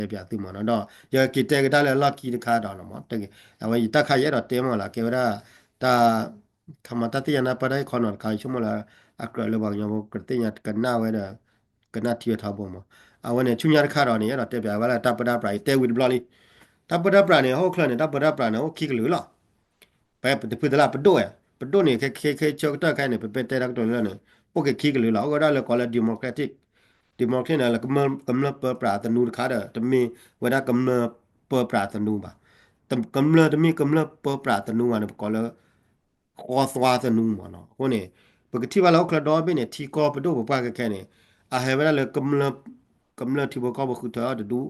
တဲပၠးသုမ့ၢ်နီၤ ဒီးယက့ၤတဲကဒါလၢအလီၢ်ခံတခါဒီးမ့ၢ် အဝဲယတၢ်ခါယအဲၣ်ဒိးတဲမ့ၢ်လီၤ ကဲဝဲဒၣ် တၢ် ခမီတၢ်သ့ၣ်ညါနၢ်ပၢၢ်တၢ်ဂ့ၢ်ခီနီၤတခါ ယဆိကမိၣ်လၢ အကြၢးလၢပှၤကညီဖိကသ့ၣ်ညါကနၣ်ဝဲဒီး ကနၣ်ထံဝဲထီဘိမ့ၢ် အဝဲန့ၣ် ဆူညါတခါဒီးန့ၣ် အဲၣ်ဒိးတဲပၠးဝဲလၢတၢ်ပၢတၢ်ပြး ယတဲဝံၤတဘျီလံ တၢ်ပၢတၢ်ပြးန့ၣ် ဟီၣ်ခိၣ်ချၢန့ၣ် တၢ်ပၢတၢ်ပြးန့ၣ် အိၣ်ခံကလုာ်လီၤ ပတဖုသလၢပဒိၣ်ဝဲ ပဒိၣ်န့ၣ် ခဲခဲဆၢကတီၢ်ခဲအံၤန့ၣ် ပမ့ၢ်တဲတၢ်ကတိၤလၢန့ၣ် အိၣ်က့ၤခံကလုာ်လီၤ အိၣ်ဝဲဒၣ်လၢကိးလၢ democratic democratic န့ၣ် လၢကမျၢၢ်ပၢပြးသနူတခါဒီး တမ့ၢ်ဝဲဒၣ်ကမျၢၢ်ပၢပြးသနူဘၣ် ကမျၢၢ်တမ့ၢ်ကမျၢၢ်ပၢပြးသနူဘၣ်န့ၣ် ပကိးလၢ ဃီသွါသနူမ့ၢ်နီၤ အဃိန့ၣ် ပကထံၣ်ဘၣ်လၢဟီၣ်ခိၣ်ချၢဒီဘ့ၣ်န့ၣ် ထံကီၢ်ပဒိၣ်ပပှၢ်ခဲခဲန့ၣ် အဟဲဝဲဒၣ်လၢ ကမျၢၢ်ထံဖိကီၢ်ဖိဃုထၢထီၣ်တဒူၣ်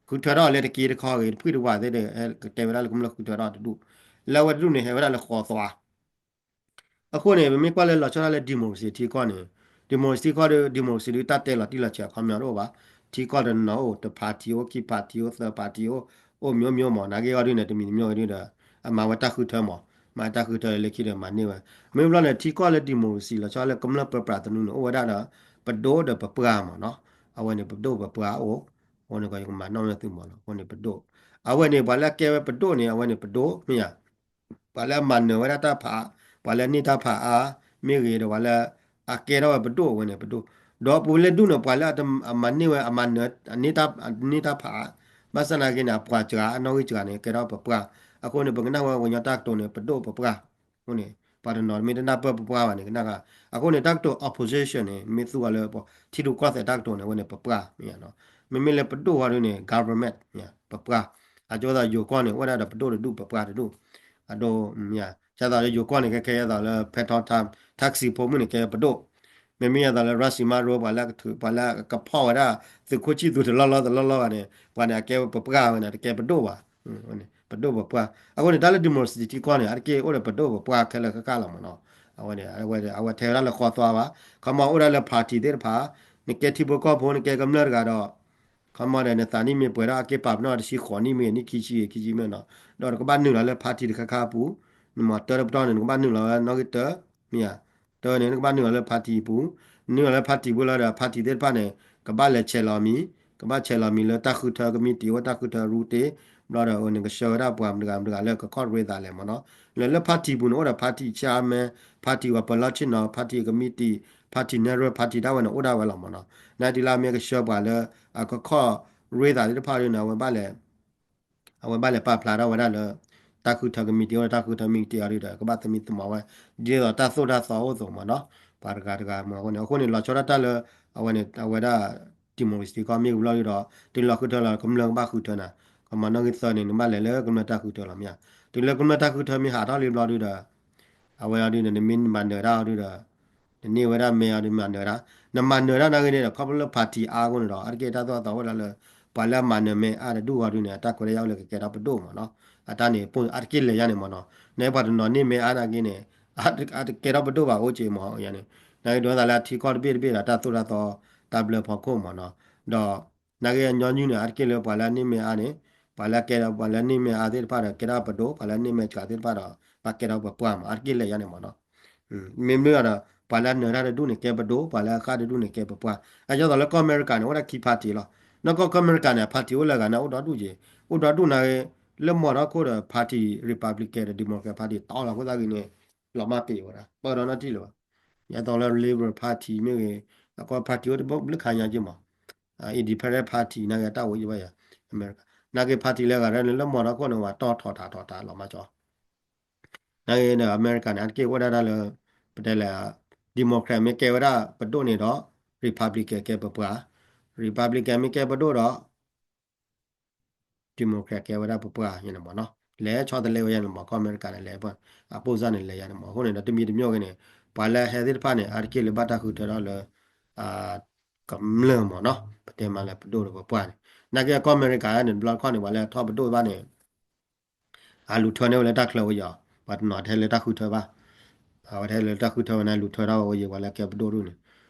ဃုထၢထီၣ်လၢတက့တခီဂ့ၤ တဖုၣ်တဝးသ့ၣ်ဒီး ကတဲဝဲဒၣ်လၢကမျၢၢ်ဃုထၢထီၣ်တဒူၣ် လၢအဝဲတဒူၣ်န့ၣ် ဟဲဝဲဒၣ်လၢဃီသွါ အဃိန့ၣ် ပမ့ၢ်ကွၢ်လၢလီၤဆီဒၣ်တၢ်လၢ democracy ထံကီၢ်န့ၣ် democracy ထံကီၢ်ဒီး democracy ဒီးတၢ်တဲလီၤတံၢ်လီၤဆဲးအခီပညီတအိၣ်ဘၣ် ထံကီၢ်တနီၤအိၣ် တ party အိၣ် ခံ party အိၣ် သၢ party အိၣ် အိၣ်မျိုးမျိုးမ့ၢ် နာ်က့အီၤဒုန့ၣ် တမံၤတမျိုးဂ့ၤဒုဒီး အမၤဝဲတၢ်ဃုထၢမ့ၢ် မၤတၢ်ဃုထၢလၢခံဒီးမၤန့ၢ်ဝဲ မ့ၢ်ဘျီန့ၣ် ထံကီၢ်လၢ democracy လီၤဆီလၢကမျၢၢ်ပၢပြးသနူန့ၣ် အိၣ်ဝဲဒၣ်ဒီး ပဒိၣ်ဒီးပပှၢ်မ့ၢ်နီၤ အဝဲန့ၣ်ပဒိၣ်ပပှၢ်အိၣ် အဃိန့ၣ်ကမၤနီၣ်မ့ၢ်သုမ့ၢ်နီၤ အဃိန့ၣ်ပဒိၣ် အဝဲန့ၣ် ပှၤလၢအကဲဝဲပဒိၣ်န့ၣ် အဝဲန့ၣ်ပဒိၣ် မ့ၢ်ဧါ ပှၤလၢအမၤနၢၤဝဲဒၣ်တၢ်ဖး ပှၤလၢအန့ၢ်တၢ်ဖးအါ မ့ၢ်ဂ့ၤဒီးပှၤလၢ အကဲထီၣ်ဝဲပဒိၣ်အဝဲန့ၣ်ပဒိၣ် ဒီးပူၤလၢဒူၣ်န့ၣ် ပှၤလၢအမၤန့ၢ်ဝဲ အမၤနၢၤ အန့ၢ်တၢ်ဖး ဘၣ်ဆၣ်နာ်က့န့ၣ် အပှၤစှၤ အနီၣ်ဂံၢ်စှၤန့ၣ် ကဲထီၣ်ပပှၢ် အဃိန့ၣ် ပကနၣ်ဝဲပှၤကညီတၢ်ကတိၤန့ၣ် ပဒိၣ်ပပှၢ် အဃိန့ၣ် ပှၤတနီၤမ့ၢ်တနၢ်ပၢၢ်ပပှၢ်ဘၣ်န့ၣ် ကနၣ်ဃာ် အဃိန့ၣ် တၢ်ကတိၤ opposition န့ၣ် မ့ၢ်သူအီၤလၢ ထံရူၢ်ကီၢ်သဲးတၢ်ကတိၤန့ၣ် အဝဲန့ၣ်ပပှၢ် မ့ၢ်နီၤ မ့မ့ၢ်လၢပဒိၣ်ဃီဒုန့ၣ် government ပပှၢ် အကၠိသးယိၤကီၢ်န့ၣ် အိၣ်ဝဲဒၣ်ဒီးပဒိၣ်တဒူၣ်ပပှၢ်တဒူၣ် အဒိ ကၠိသးလၢယိၤကီၢ်န့ၣ် ကဲကဲယဲသိးလၢ ဖဲထီထါ ထၣ်စံးဖိမုၣ်န့ၣ် ကဲပဒိၣ် မ့မ့ၢ်ယဲသိးလၢ ရၢၣ်စံမါရိ ပှၤလၢကထုး ပှၤလၢကဖီၣ်ဝဲဒၣ် သုးခိၣ်ဆံၣ်သူးတလီၢ်လီၢ်တလီၢ်လီၢ်ဘၣ်န့ၣ် ပှၤန့ၣ် အကဲပပှၢ်ဝဲန့ၣ် တကဲပဒိၣ်ဘၣ် ပဒိၣ်ပပှၢ် အဃိန့ၣ် တၢ်လၢ democracy ထံကီၢ်န့ၣ် အတက့ၢ်အိၣ်ဒီးပဒိၣ်ပပှၢ်ခဲလၢာ်ခဲကၢ်လီၤမ့ၢ်နီၤ အဝဲန့ၣ် အဝဲထဲဝဲဒၣ်လၢဃီသွါဘၣ် ခီမီအိၣ်ဒၣ်လၢ party သ့ၣ်တဖၣ် နကဲထံဖိကီၢ်ဖိ နကဲကမျၢၢ်တဂၤဒီး ခီမီဒီး နသးနံၣ်မ့ၢ်ပှဲၤထီၣ် အက့ၢ်ပာ်ပနီၣ်တဆံဃိးနံၣ်မ့ၢ် နံၣ်ခံဆံဂ့ၤ ခံဆံမ့ၢ်နီၤ ဒီးနကဘၣ်နုာ်လီၤလၢ party တခါခါအပူၤ နမ့ၢ်တၢတပတီၢ်န့ၣ် နကဘၣ်နုာ်လီၤဝဲနီၣ်ဂံၢ်တၢ မ့ၢ်ဧါ တၢန့ၣ် နကဘၣ်နုာ်လီၤလၢ party အပူၤ နနုာ်လီၤလၢ party ပူၤလီၤဒီး party သ့ၣ်တဖၣ်န့ၣ် ကဘၣ်လဲၤဆဲးလီၤမံၤ ကဘၣ်ဆဲးလီၤမံၤလၢတၢ်ဃုထၢကမံးတံာ် အိၣ်တၢ်ဃုထၢရူတ့ ဘျီဒီး နကဆှၢဝဲဒၣ်ပှၤမတၤတဂၤမတၤတဂၤလၢကခီၣ်ရ့သးလဲၣ်မ့ၢ်နီၤ လၢလၢ party ပူၤန့ၣ် အိၣ်ဒီး party chairman party ပှၤပၢၤလီၢ်ဆ့ၣ်နီၤ party ကမံးတံာ် party နဲၣ်ရွဲၣ် party ဒၣ်ဝဲန့ၣ် အိၣ်ဒၣ်ဝဲလီၤမ့ၢ်နီၤ နာ်က့လၢအမ့ၢ်ကဆှၢပှၤလၢ အကခီၣ်ရ့သးသ့ၣ်တဖၣ်ဒုန့ၣ် အဝဲဘၣ်လဲၤ အဝဲဘၣ်လဲၤပာ်ဖျါထီၣ်ဝဲဒၣ်လၢ တၢ်ဃုထၢကမံးတံာ် အိၣ်ဒီးတၢ်ဃုထၢမံၤတ့အီၤဒုဒီး ကဘၣ်သမံသမိးဝဲ ဒ်သိးတၢ်သိၣ်တၢ်သီအိၣ်အသိးမ့ၢ်နီၤ ပှၤတဂၤတဂၤမ့ၢ်အဃိန့ၣ် အဃိန့ၣ် လီၤဆီဒၣ်တၢ်လၢ အဝဲန့ၣ် အဝဲဒၣ် democracy ကီၢ်မ့ၢ်ကဘျီဒုဒီး တုၤလီၤဃုထၢလီၤ ကမျၢၢ်ကဘၣ်ဃုထၢနၤ ကမၤနီၣ်ဂံၢ်သၢန့ၣ် နဘၣ်လဲၤလၢကမျၢၢ်တၢ်ဃုထၢလီၤမ့ၢ်ဧါ တုၤလၢကမျၢၢ်တၢ်ဃုထၢမ့ၢ်ဟးထီၣ်လံဘျီဒုဒီး အဝဲအီၤဒုန့ၣ် နမ့ၢ်မၤနၢၤတၢ်အီၤဒုဒီး နန့ၢ်ဝဲဒၣ်မဲအီၤဒုမၤနၢၤတၢ် နမၤနၢၤတၢ်နာ်ဂ့ၤန့ၣ်ဒီး ခီဖျိလၢ party အါအဃိန့ၣ်ဒီး အါတက့ၢ်တၢ်သိၣ်တၢ်သီအိၣ်ဒၣ်လၢ ပှၤလၢအမၤနၢၤမဲအါတဒူၣ်အီၤဒုန့ၣ် အတၢ်ခွဲးတၢ်ယာ်အိၣ်လၢကကဲထီၣ်ပဒိၣ်မ့ၢ်နီၤ အတၢ်န့ၣ် အါတက့ၢ်လဲၤယါန့ၣ်မ့ၢ်နီၤ နပှၤတနီၤန့ၢ်မဲအါနာ်ဂ့ၤန့ၣ် အတကဲထီၣ်ပဒိၣ်ဘၣ်အိၣ်က့ၤမ့ၢ်ယါန့ၣ် နာ်ဂ့ၤဒ်သိးလၢအထံကီၢ်တဘ့ၣ်တဘ့ၣ်ဒီး တၢ်သိၣ်တၢ်သီ တၢ်ဘျၢဖီခိၣ်မ့ၢ်နီၤ ဒီး နာ်ဂ့ၤအညီနုၢ်န့ၣ် အါတက့ၢ်လၢပှၤလၢအန့ၢ်မဲအါန့ၣ် ပှၤလၢကဲဒီးပှၤလၢန့ၢ်မဲအါသ့ၣ်တဖၣ်ဒီး ကဲထီၣ်ပဒိၣ် ပှၤလၢန့ၢ်မဲစှၤသ့ၣ်တဖၣ်ဒီး ဘၣ်ကဲထီၣ်ပပှၢ်မ့ၢ် အါတက့ၢ်လဲၤယါန့ၣ်မ့ၢ်နီၤ မ့မ့ၢ်ဒီး ပှၤလၢအနၢၤတၢ်တဒူၣ်န့ၣ် ကဲပဒိၣ် ပှၤလၢအဃၣ်တဒူၣ်န့ၣ် ကဲပပှၢ် အဒ်သိးလၢကီၢ်အမဲရကၤန့ၣ် အိၣ်ဒၣ်ခံ party လီၤ နီၢ်ကီၢ်ကီၢ်အမဲရကၤန့ၣ် party အိၣ်လၢအဂၤန့ၣ် အိၣ်ဒီဒူၣ်က့ၤ အိၣ်ဒီဒူၣ်နာ်ဂ့ၤ လၢမီၢ်ထီၣ်ခိၣ်ဒီး party Republican ဒီး Democrat party တီလီၤခိၣ်သၣ်ဂ့ၤန့ၣ် လီၤမၢ်ပ့ၤဝဲဒၣ် ပၢၢ်ဒီးနီၢ်ထံၣ်လၢၤဘၣ် ယသိးလၢ Liberal Party မ့ၢ်ဂ့ၤ အကီၢ် party အိၣ်တဘျုးခါညါက့ၤမး Independent Party နာ်ဂ့ၤအတၢ်ဝဲယဘၣ်ယၤ အမဲရကၤ နာ်ဂ့ၤ party လၢအဂၤရဲၣ်န့ၣ် လၢမီၢ်ထီၣ်ခိၣ်န့ၣ် ဝဲတီၢ်ထီၣ်တၢ်ထီၣ်တၢ်လီၤမၢ်ကၠီ နာ်ဂ့ၤန့ၣ် အမဲရကၤန့ၣ် အတက့ၢ်အိၣ်ဒၣ်တၢ်လၢ ပတဲလဲၣ် Democrat မ့ၢ်ကဲဝဲဒၣ်ပဒိၣ်န့ၣ်ဒီး Republican ကဲပပှၢ် Republican မ့ၢ်ကဲပဒိၣ်ဒီး Democrat ကဲဝဲဒၣ်ပပှၢ်ယါန့ၣ်မ့ၢ်နီၤ လဲၤဆီတလဲဝဲယါန့ၣ်မ့ၢ် ကီၢ်အမဲရကၤန့ၣ်လဲၤ အပိၢ်စၢ်န့ၣ်လဲၤယါန့ၣ်မ့ၢ် အဃိန့ၣ်ဒီး တမံၤတမံၤဂ့ၤန့ၣ် ပှၤလၢဟဲသ့ၣ်တဖၣ်န့ၣ် အါတက့ၢ်လၢဘၣ်တၢ်ဃုထၢထီၣ်လၢ ကမျၢၢ်မ့ၢ်နီၤ ပတဲမးလၢပဒိၣ်ဒီးပပှၢ်န့ၣ် နာ်က့ကီၢ်အမဲရကၤန့ၣ် တဘျီတခီၣ်န့ၣ် ပှၤလၢထီၣ်ပဒိၣ်ဘၣ်န့ၣ် အလူၤထၢန့ၢ်ဝဲလၢတၢ်ချၢဝဲယီၤ ပှၤတနီၤထဲလၢတၢ်ဃုထၢဘၣ် အဝဲထဲလၢတၢ်ဃုထၢဝဲန့ၣ် လူၤထၢထီၣ်ဝဲယီၤ ပှၤလၢကဲပဒိၣ်ဒူၣ်န့ၣ်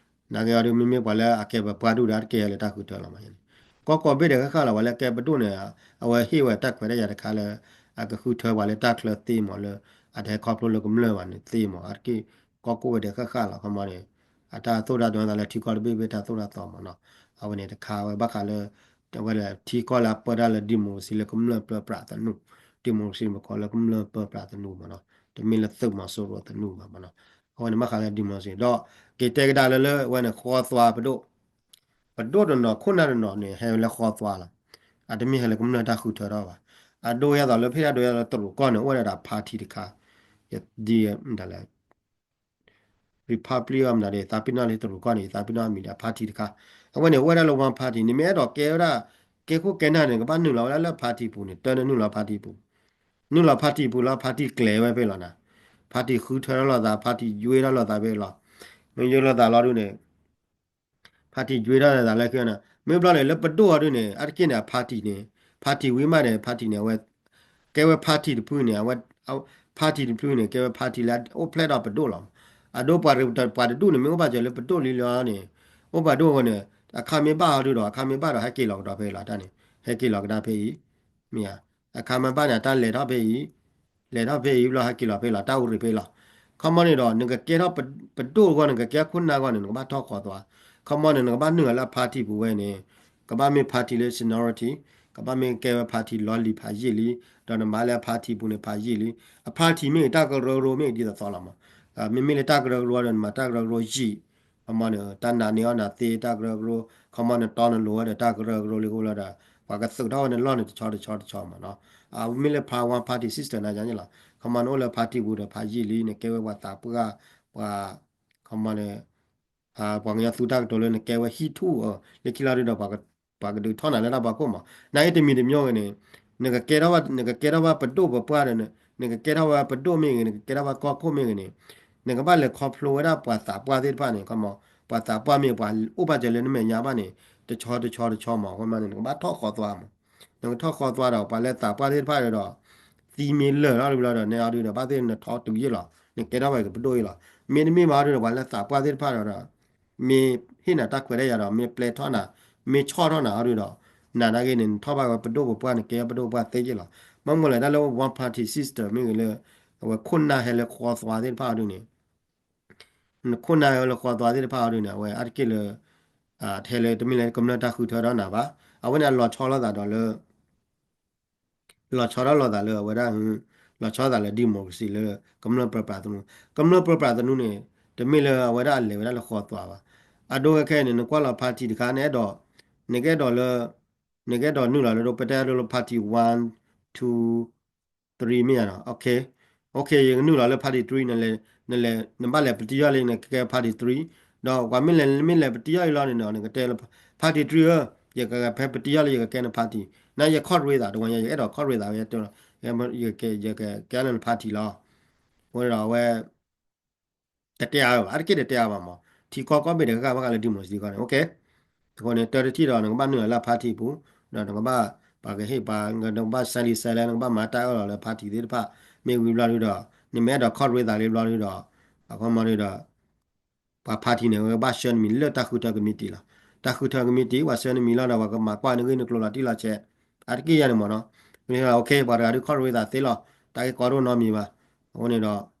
နာ်က့အီၤဒုး မ့မ့ၢ်ပှၤလၢအကဲပပှၢ်ဒူၣ်ဒီး အတကဲလၢတၢ်ဃုထၢလီၤမးန့ၣ် ကီၢ်ကိးဘ့ၣ်ဒီးဃၣ်ဃၣ်လီၤ ပှၤလၢကဲပဒိၣ်န့ၣ် အဝဲဟ့ၣ်ဝဲတၢ်ခွဲးတၢ်ယာ်တခါလၢ အကဃုထၢပှၤလၢတၢ်ချၢသ့မးလၢ အတဟဲခီဖျိလၢကမျၢၢ်ဘၣ်န့ၣ်သ့မး အတက့ၢ် ကီၢ်ကိးဝဲဒီးဃၣ်ဃၣ်လီၤ ခီမီန့ၣ် အတၢ်သိၣ်တၢ်ဒိးသးလၢထံကီၢ်တဘ့ၣ်ဘ့ၣ်တၢ်သိၣ်တၢ်သီမးနီၤ အဝဲန့ၣ်တခါဝဲဘၣ်ဃးလၢ အဝဲဒၣ်ထံကီၢ်လၢအပၢတၢ်လၢ democracy လၢကမျၢၢ်ပၢပြးသနူ, democracy ပကိးလၢကမျၢၢ်ပၢပြးသနူမ့ၢ်နီၤ, တမ့ၢ်လၢသုးမီၤစိရိၤသနူဘၣ်မ့ၢ်နီၤ, အဝဲန့ၣ်ဘၣ်ဃးလၢ democracy ဒီး က့ၤတဲကဒါလၢလၢအဝဲန့ၣ်ဃီသွါပဒိၣ် ပဒိၣ်တနီၤခိၣ်နၢ်တနီၤန့ၣ် ဟဲလၢဃီသွါလီၤ, အတမ့ၢ်ဟဲလၢကမျၢၢ်တၢ်ဃုထၢထီၣ်ဘၣ်, အဒိယဲသိးလၢဖဲဒၣ်ဒိယဲသိးတရူးကီၢ်န့ၣ် အိၣ်ဝဲဒၣ်ဒီး party တခါ, ဒ် Republic အမနုၤဒီး သးပ့ၤနီၣ်လၢတရူးကီၢ်န့ၣ် သးပ့ၤနီၣ်အမံၤဒီး party တခါ, အဝဲန့ၣ် အိၣ်ဝဲဒၣ်လၢ one party န့ၣ် မ့ၢ်အဲၣ်ဒိးကဲဝဲဒၣ် ကဲခိၣ်ကဲနၢ်န့ၣ် ကဘၣ်နုာ်လီၤဝဲဒၣ်လၢ party ပူၤန့ၣ် တၢ်န့ၣ်နုာ်လီၤ party ပူၤ, နုာ်လီၤ party ပူၤလီၤ party ကျဲၤဝဲဖဲလီၤနၤ, party ဃုထၢထီၣ်လိာ်သး party ယွ့ထီၣ်လိာ်သးဖဲလီၤ, မ့ၢ်ယွ့လိာ်သးလီၤဒုန့ၣ် party ယွ့ထီၣ်လိာ်သးလၢခံန့ၣ် မ့ၢ်ဘျီန့ၣ် လၢပဒိၣ်အီၤဒုန့ၣ် အါတက့ၢ်န့ၣ် အ party န့ၣ် party ဝံၤမးန့ၣ် party န့ၣ် အဝဲ ကဲဝဲ party တဖုန့ၣ် အဝဲ party တဖုန့ၣ် ကဲဝဲ party လၢအအိၣ်ဖျဲၣ်ထီၣ်ပဒိၣ်လီၤ, အဒိပှၤတဒူၣ်န့ၣ် မ့ၢ်အိၣ်ဘၣ်စၢၤလၢပဒိၣ်လံလီၤန့ၣ် အိၣ်ပှၤဒိၣ်အဃိန့ၣ် အခါမ့ၢ်ဘၣ်အီၤဒုဒီး အခါမ့ၢ်ဘၣ်ဒီး ဟဲက့ၤလီၤကဒီးဖဲအံၤလီၤ တၢ်န့ၣ် ဟဲက့ၤလီၤကဒါဖဲအံၤ, မ့ၢ်ဧါ, အခါမ့ၢ်ဘၣ်န့ၣ် တၢ်လဲၤထီၣ်ဖဲအံၤ လဲၤထီၣ်ဖဲအံၤဘျီ ဟဲက့ၤလီၤဖဲလီၤ တၢ်အိၣ်ရ့ၣ်ဖဲလီၤ, ခီမီန့ၣ်ဒီး နကကဲထီၣ်ပဒိၣ်အဂီၢ် နကကဲခိၣ်နၢ်အဂီၢ်န့ၣ် နကဘၣ်ထီၣ်ဃီသွါ, ခီမီန့ၣ် နကဘၣ်နုာ်လီၤလၢ party ပူၤဝဲန့ၣ် ကဘၣ်မ့ၢ် party လၢ seniority, ကဘၣ်မ့ၢ်ကဲဝဲ party လီၤလံၤဖးယံာ်လံ, ဒီးနမၤလၢ party ပူၤန့ၣ် ဖးယံာ်လံ, အ party မ့ၢ်ဂ့ၤ တၢ်ကရၢကရိမ့ၢ်ဂ့ၤ ဒ်သိးသိးလီၤမး, မ့မ့ၢ်လၢတၢ်ကရၢကရိဒီး နမၤတၢ်ကရၢကရိယံာ်, ခီမီန့ၣ် တၢ်နာ်န့ၢ်အီၣ်နၤသ့ တၢ်ကရၢကရိ, ခီမီနတီနလိၤဝဲဒီးတၢ်ကရၢကရိလံအဃိလီၤဒီး ပှၤကသုးထီၣ်ဝဲနလီၢ်န့ၣ်တဆီတဆီတဆီမးနီၤ, မ့မ့ၢ်လၢ one party system န့ၣ်ယါန့ၣ်လီၤ, ခီမီနအိၣ်လၢ party ပူၤဒီးဖးယံာ်လံ နကဲဝဲပှၤသးပှၢ်, ပှၤ, ခီမီန့ၣ် ပှၤကညီသူတၢ်ကတိၤလၢနကဲဝဲဟံၣ်ထူၣ်အီၤ လၢခံလီၤဒုဒီး ပှၤကဒုးထီၣ်နၤလၢတၢ်ဖီခိၣ်မး, နာ်အံၤတမံၤတမံၤဂ့ၤန့ၣ်, နကကဲထီၣ်ဘၣ်, နကကဲထီၣ်ဘၣ်ပဒိၣ်ပပှၢ်ဒီး, နကကဲထီၣ်ဘၣ်ပဒိၣ်မ့ၢ်ဂ့ၤ နကကဲထီၣ်ဘၣ်ကီၢ်ခိၣ်မ့ၢ်ဂ့ၤန့ၣ်, နကဘၣ်လဲၤခီဖျိဝဲဒၣ်ပှၤသးပှၢ်သ့ၣ်တဖၣ်န့ၣ် ခီမီ, ပှၤသးပှၢ်မ့ၢ်ပှၤအိၣ်ဘၣ်စၢၤလၢနမဲာ်ညါဘၣ်န့ၣ်, တဆီတဆီတဆီမး အဃိမးန့ၣ် နကဘၣ်ထီၣ်ဃီသွါမး, နကထီၣ်ဃီသွါဒီး ပှၤလၢသးပှၢ်သ့ၣ်တဖၣ်ဒီး သံမ့ၢ်လၢာ်လီၤတဘျီဒီး နဲအီၤဒုဒီး ဘၣ်သ့ၣ်နထီတုၤယ့ၢ်လီၤ, နကဲထီၣ်ဝဲကပဒိၣ်ယ့ၢ်လီၤ, မ့တမ့ၢ်ဘၣ်အီၤဒုဒီး ပှၤလၢသးပှၢ်သ့ၣ်တဖၣ်ဒီး မ့ၢ်ဟ့ၣ်နၤတၢ်ခွဲးတၢ်ယာ်ဒီး မ့ၢ်ပျဲထီၣ်နၤ, မ့ၢ်ဆီၣ်ထီၣ်နၤအီၤဒုဒီး နၤနာ်က့န့ၣ် နထီၣ်ဘၣ်ဝဲပဒိၣ်ပပှၢ် နကဲပဒိၣ်ပပှၢ်သ့ယ့ၢ်လီၤ, မ့မ့ၢ်လၢတၢ်လၢ one party system မ့ၢ်ဂ့ၤလၢ အဝဲခိၣ်နၢ်ဟဲလၢဃီသွါသ့ၣ်တဖၣ်အီၤဒုန့ၣ် နခိၣ်နၢ်ဟဲလၢဃီသွါသ့ၣ်တဖၣ်အီၤဒုန့ၣ် အဝဲအါတက့ၢ်လၢ ထဲလၢတမ့ၢ်လၢကမျၢၢ်တၢ်ဃုထၢထီၣ်နၤဘၣ်, အဝဲန့ၣ်အလီၤဆီလိာ်သးဒီးလၢ လီၤဆီထီၣ်လိာ်သးလၢအဝဲဒၣ်, လီၤဆီသးလၢ democracy လၢ ကမျၢၢ်ပၢပြးသနူ, ကမျၢၢ်ပၢပြးသနူန့ၣ် တမ့ၢ်လၢအဝဲဒၣ်အလဲၤဝဲဒၣ်လၢဃီသွါဘၣ်, အဒိခဲခဲအံၤန့ၣ် နကွၢ်လီၤ party တခါ နအဲၣ်ဒိး, နကအဲၣ်ဒိးလၢ, နကအဲၣ်ဒိးနုာ်လီၤလၢဒိ ပတဲဒိလၢ party one, two, three မ့ၢ်ဧါနီၤ, okay, okay ယကနုာ်လီၤလၢ party three နလဲၤ, နလဲၤ, နဘၣ်လဲၤပတံၢ်ယီၢ်လံ နကကဲ party three, ဒီးပှၤမ့ၢ်လဲၤ မ့ၢ်လဲၤပတံၢ်ယီၢ်အံၤလီၤန့ၣ် နကတဲလၢ party three ဧၢ, ယကဖဲပတံၢ်ယီၢ်လံ ယကကဲန party, နာ်ယခီၣ်ရ့သးတဝဲညါ ယအဲၣ်ဒိးခီၣ်ရ့သးဝဲ, ယက, ယကကဲလၢန party လီၤ, အဃိန့ၣ်ဒီးအဝဲ တတဲအါဘၣ်, အါတက့ၢ်တတဲအါဘၣ်မး, ထံကီၢ်ကီၢ်ဘ့ၣ်တဂၤဂၤဘၣ်ဃးလၢ democracy ကီၢ်န့ၣ် okay, အဃိန့ၣ် တၢ်တထံၣ်ဒီး နကဘၣ်နုာ်လီၤလၢ party ပူၤ, ဒီးနကဘၣ်, ပှၤကဟ့ၣ်ပှၤ, နကဘၣ် စဲလံစဲလဲ နကဘၣ်မၤတၢ်အၢၣ်လီၤလၢ party သ့ၣ်တဖၣ်, မ့ၢ်ဝံၤဘျီဒုဒီး, နမ့ၢ်အဲၣ်ဒိးခီၣ်ရ့သးလံဘျီဒုဒီး, အခီမီဒုဒီး ပှၤ party န့ၣ် ဝဲကဘၣ်ဆှၢနမံၤလၢတၢ်ဃုထၢကမံးတံာ်လီၤ, တၢ်ဃုထၢကမံးတံာ် ပှၤဆှၢနမံၤလီၤဒီး ပှၤကမၤကွၢ်နဂ့ၢ်နကျိၤလီၤတံၣ်လီၤဆဲး, အါတက့ၢ်ယၤန့ၣ်မးနီၤ, okay ပှၤတဂၤဒုးခီၣ်ရ့သးသ့လီၤ, တၢ်ဂ့ၢ်ကီဒိၣ်နီတမံၤဘၣ်, အဃိန့ၣ်ဒီး ဝံ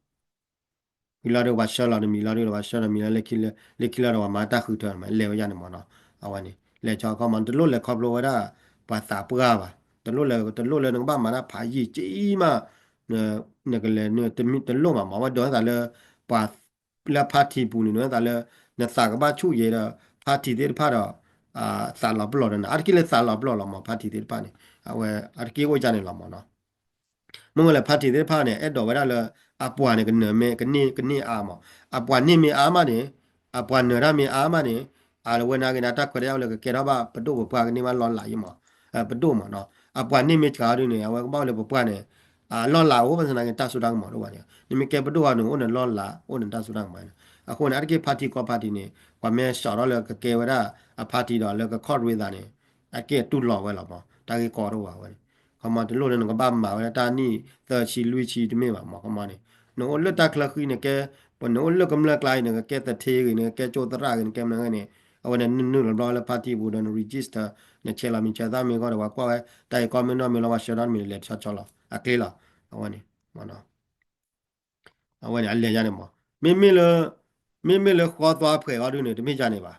ၤလီၤဒုး ပှၤဆှၢလီၤနမံၤလီၤဒုးဒီး ပှၤဆှၢနမံၤလီၤလၢခံလီၤဒီး ပှၤမၤတၢ်ဃုထၢ လဲၤဝဲယၤန့ၣ်မးနီၤ, အဝဲန့ၣ် လဲၤဆီခီမီ တလိၣ်လဲၤခီဖျိဝဲဒၣ် ပှၤသးပှၢ်ဘၣ်, တလိၣ်လဲၤ, တလိၣ်လၢနကဘၣ်မၤတၢ်ဖးယံာ်က့မး, နကလဲၤ, တလိၣ်မးမး ဝဲဒိးသးလၢ ပှၤလၢ party ပူၤန့ၣ် ဒိးသးလၢ နသးကဘၣ်ဆူၣ်ယဲဒီး party သ့ၣ်တဖၣ်ဒီး သးလီၤပလိာ်ဒီးနၤ အါတက့ၢ်လၢသးလီၤပလိာ်လီၤမး party သ့ၣ်တဖၣ်န့ၣ် အဝဲအါတက့ၢ်အိၣ်ကၢ်န့ၣ်လီၤမးနီၤ မ့ၢ်ဝဲလၢ party သ့ၣ်တဖၣ်န့ၣ် အဲၣ်ဒိးဝဲဒၣ်လၢ အပှၤန့ၣ် ကနၢၤမ့ၢ် ကန့ၢ် ကန့ၢ်အါမး, အပှၤန့ၢ်မ့ၢ်အါမးန့ၣ်, အပှၤနၢၤတၢ်မ့ၢ်အါမးန့ၣ်, အဝဲနာ်က့ၤန့ၣ် တၢ်ခွဲးတၢ်ယာ်လၢကကဲထီၣ်ဘၣ်ပဒိၣ်ပပှၢ်ကန့ၢ်ဘၣ်လီၤလးယံမး, ပဒိၣ်မးနီၤ, အပှၤန့ၢ်မ့ၢ်စှၤဒုန့ၣ် အဝဲကဘၣ်အိၣ်လၢပပှၢ်န့ၣ်, အလီၢ်လးအိၣ်ဘၣ်ဆၣ်သနာ်က့ တၢ်စိတၢ်ကမီၤတအိၣ်ဘၣ်န့ၣ်, နမ့ၢ်ကဲပဒိၣ်အီၤန့ၣ် အိၣ်နလီၢ်လး အိၣ်နတၢ်စိတၢ်ကမီၤန့ၣ်, အဃိန့ၣ် အါတက့ၢ် party ကီၢ် party န့ၣ် ပှၤမ့ၢ်စှၤထီၣ်လၢကကဲဝဲဒၣ်အ party ဒီးလၢကခီၣ်ရ့သးန့ၣ်, အါတက့ၢ်တူၢ်လိာ်ဝဲလီၤမး, တၢ်ဂ့ၢ်ကီတအိၣ်ဘၣ်ဝဲန့ၣ်, ခီမီတလိၣ်လၢနကဘၣ်မၤဝဲဒၣ်တၢ်နံၣ်သၢဆံလွံၢ်ဆံတမ့ၢ်ဘၣ်မး, ခီမီန့ၣ်, နအိၣ်လၢတၢ်ချၢဃံနကဲ, ပနအိၣ်လၢကမျၢၢ်ကျါအံၤ နကကဲသထ့ဂ့ၤ နကကဲကၠိသရၣ်ဂ့ၤ နကဲမနုၤဂ့ၤန့ၣ်, အဝဲန့ၣ်နနုာ်လီၤဘျီလၢ party ပူၤဒီးန register, နဆဲးလီၤမံၤဆဲးသၣ်မ့ၢ်ဂ့ၤဒီး ပှၤကွၢ်ဝဲ တၢ်ဂ့ၢ်ကီမ့ၢ်နီၢ်မ့ၢ်လီၤ ပှၤဆှၢထီၣ်မ့ၢ်လဲၤဆီဆီလီၤ, အကျဲလီၤ, အဝဲန့ၣ် အဝဲန့ၣ် အလဲၤယါန့ၣ်မး, မ့မ့ၢ်လၢ, မ့မ့ၢ်လၢဃီသွါဖှဲးအီၤဒုန့ၣ် တမ့ၢ်ယါန့ၣ်ဘၣ်,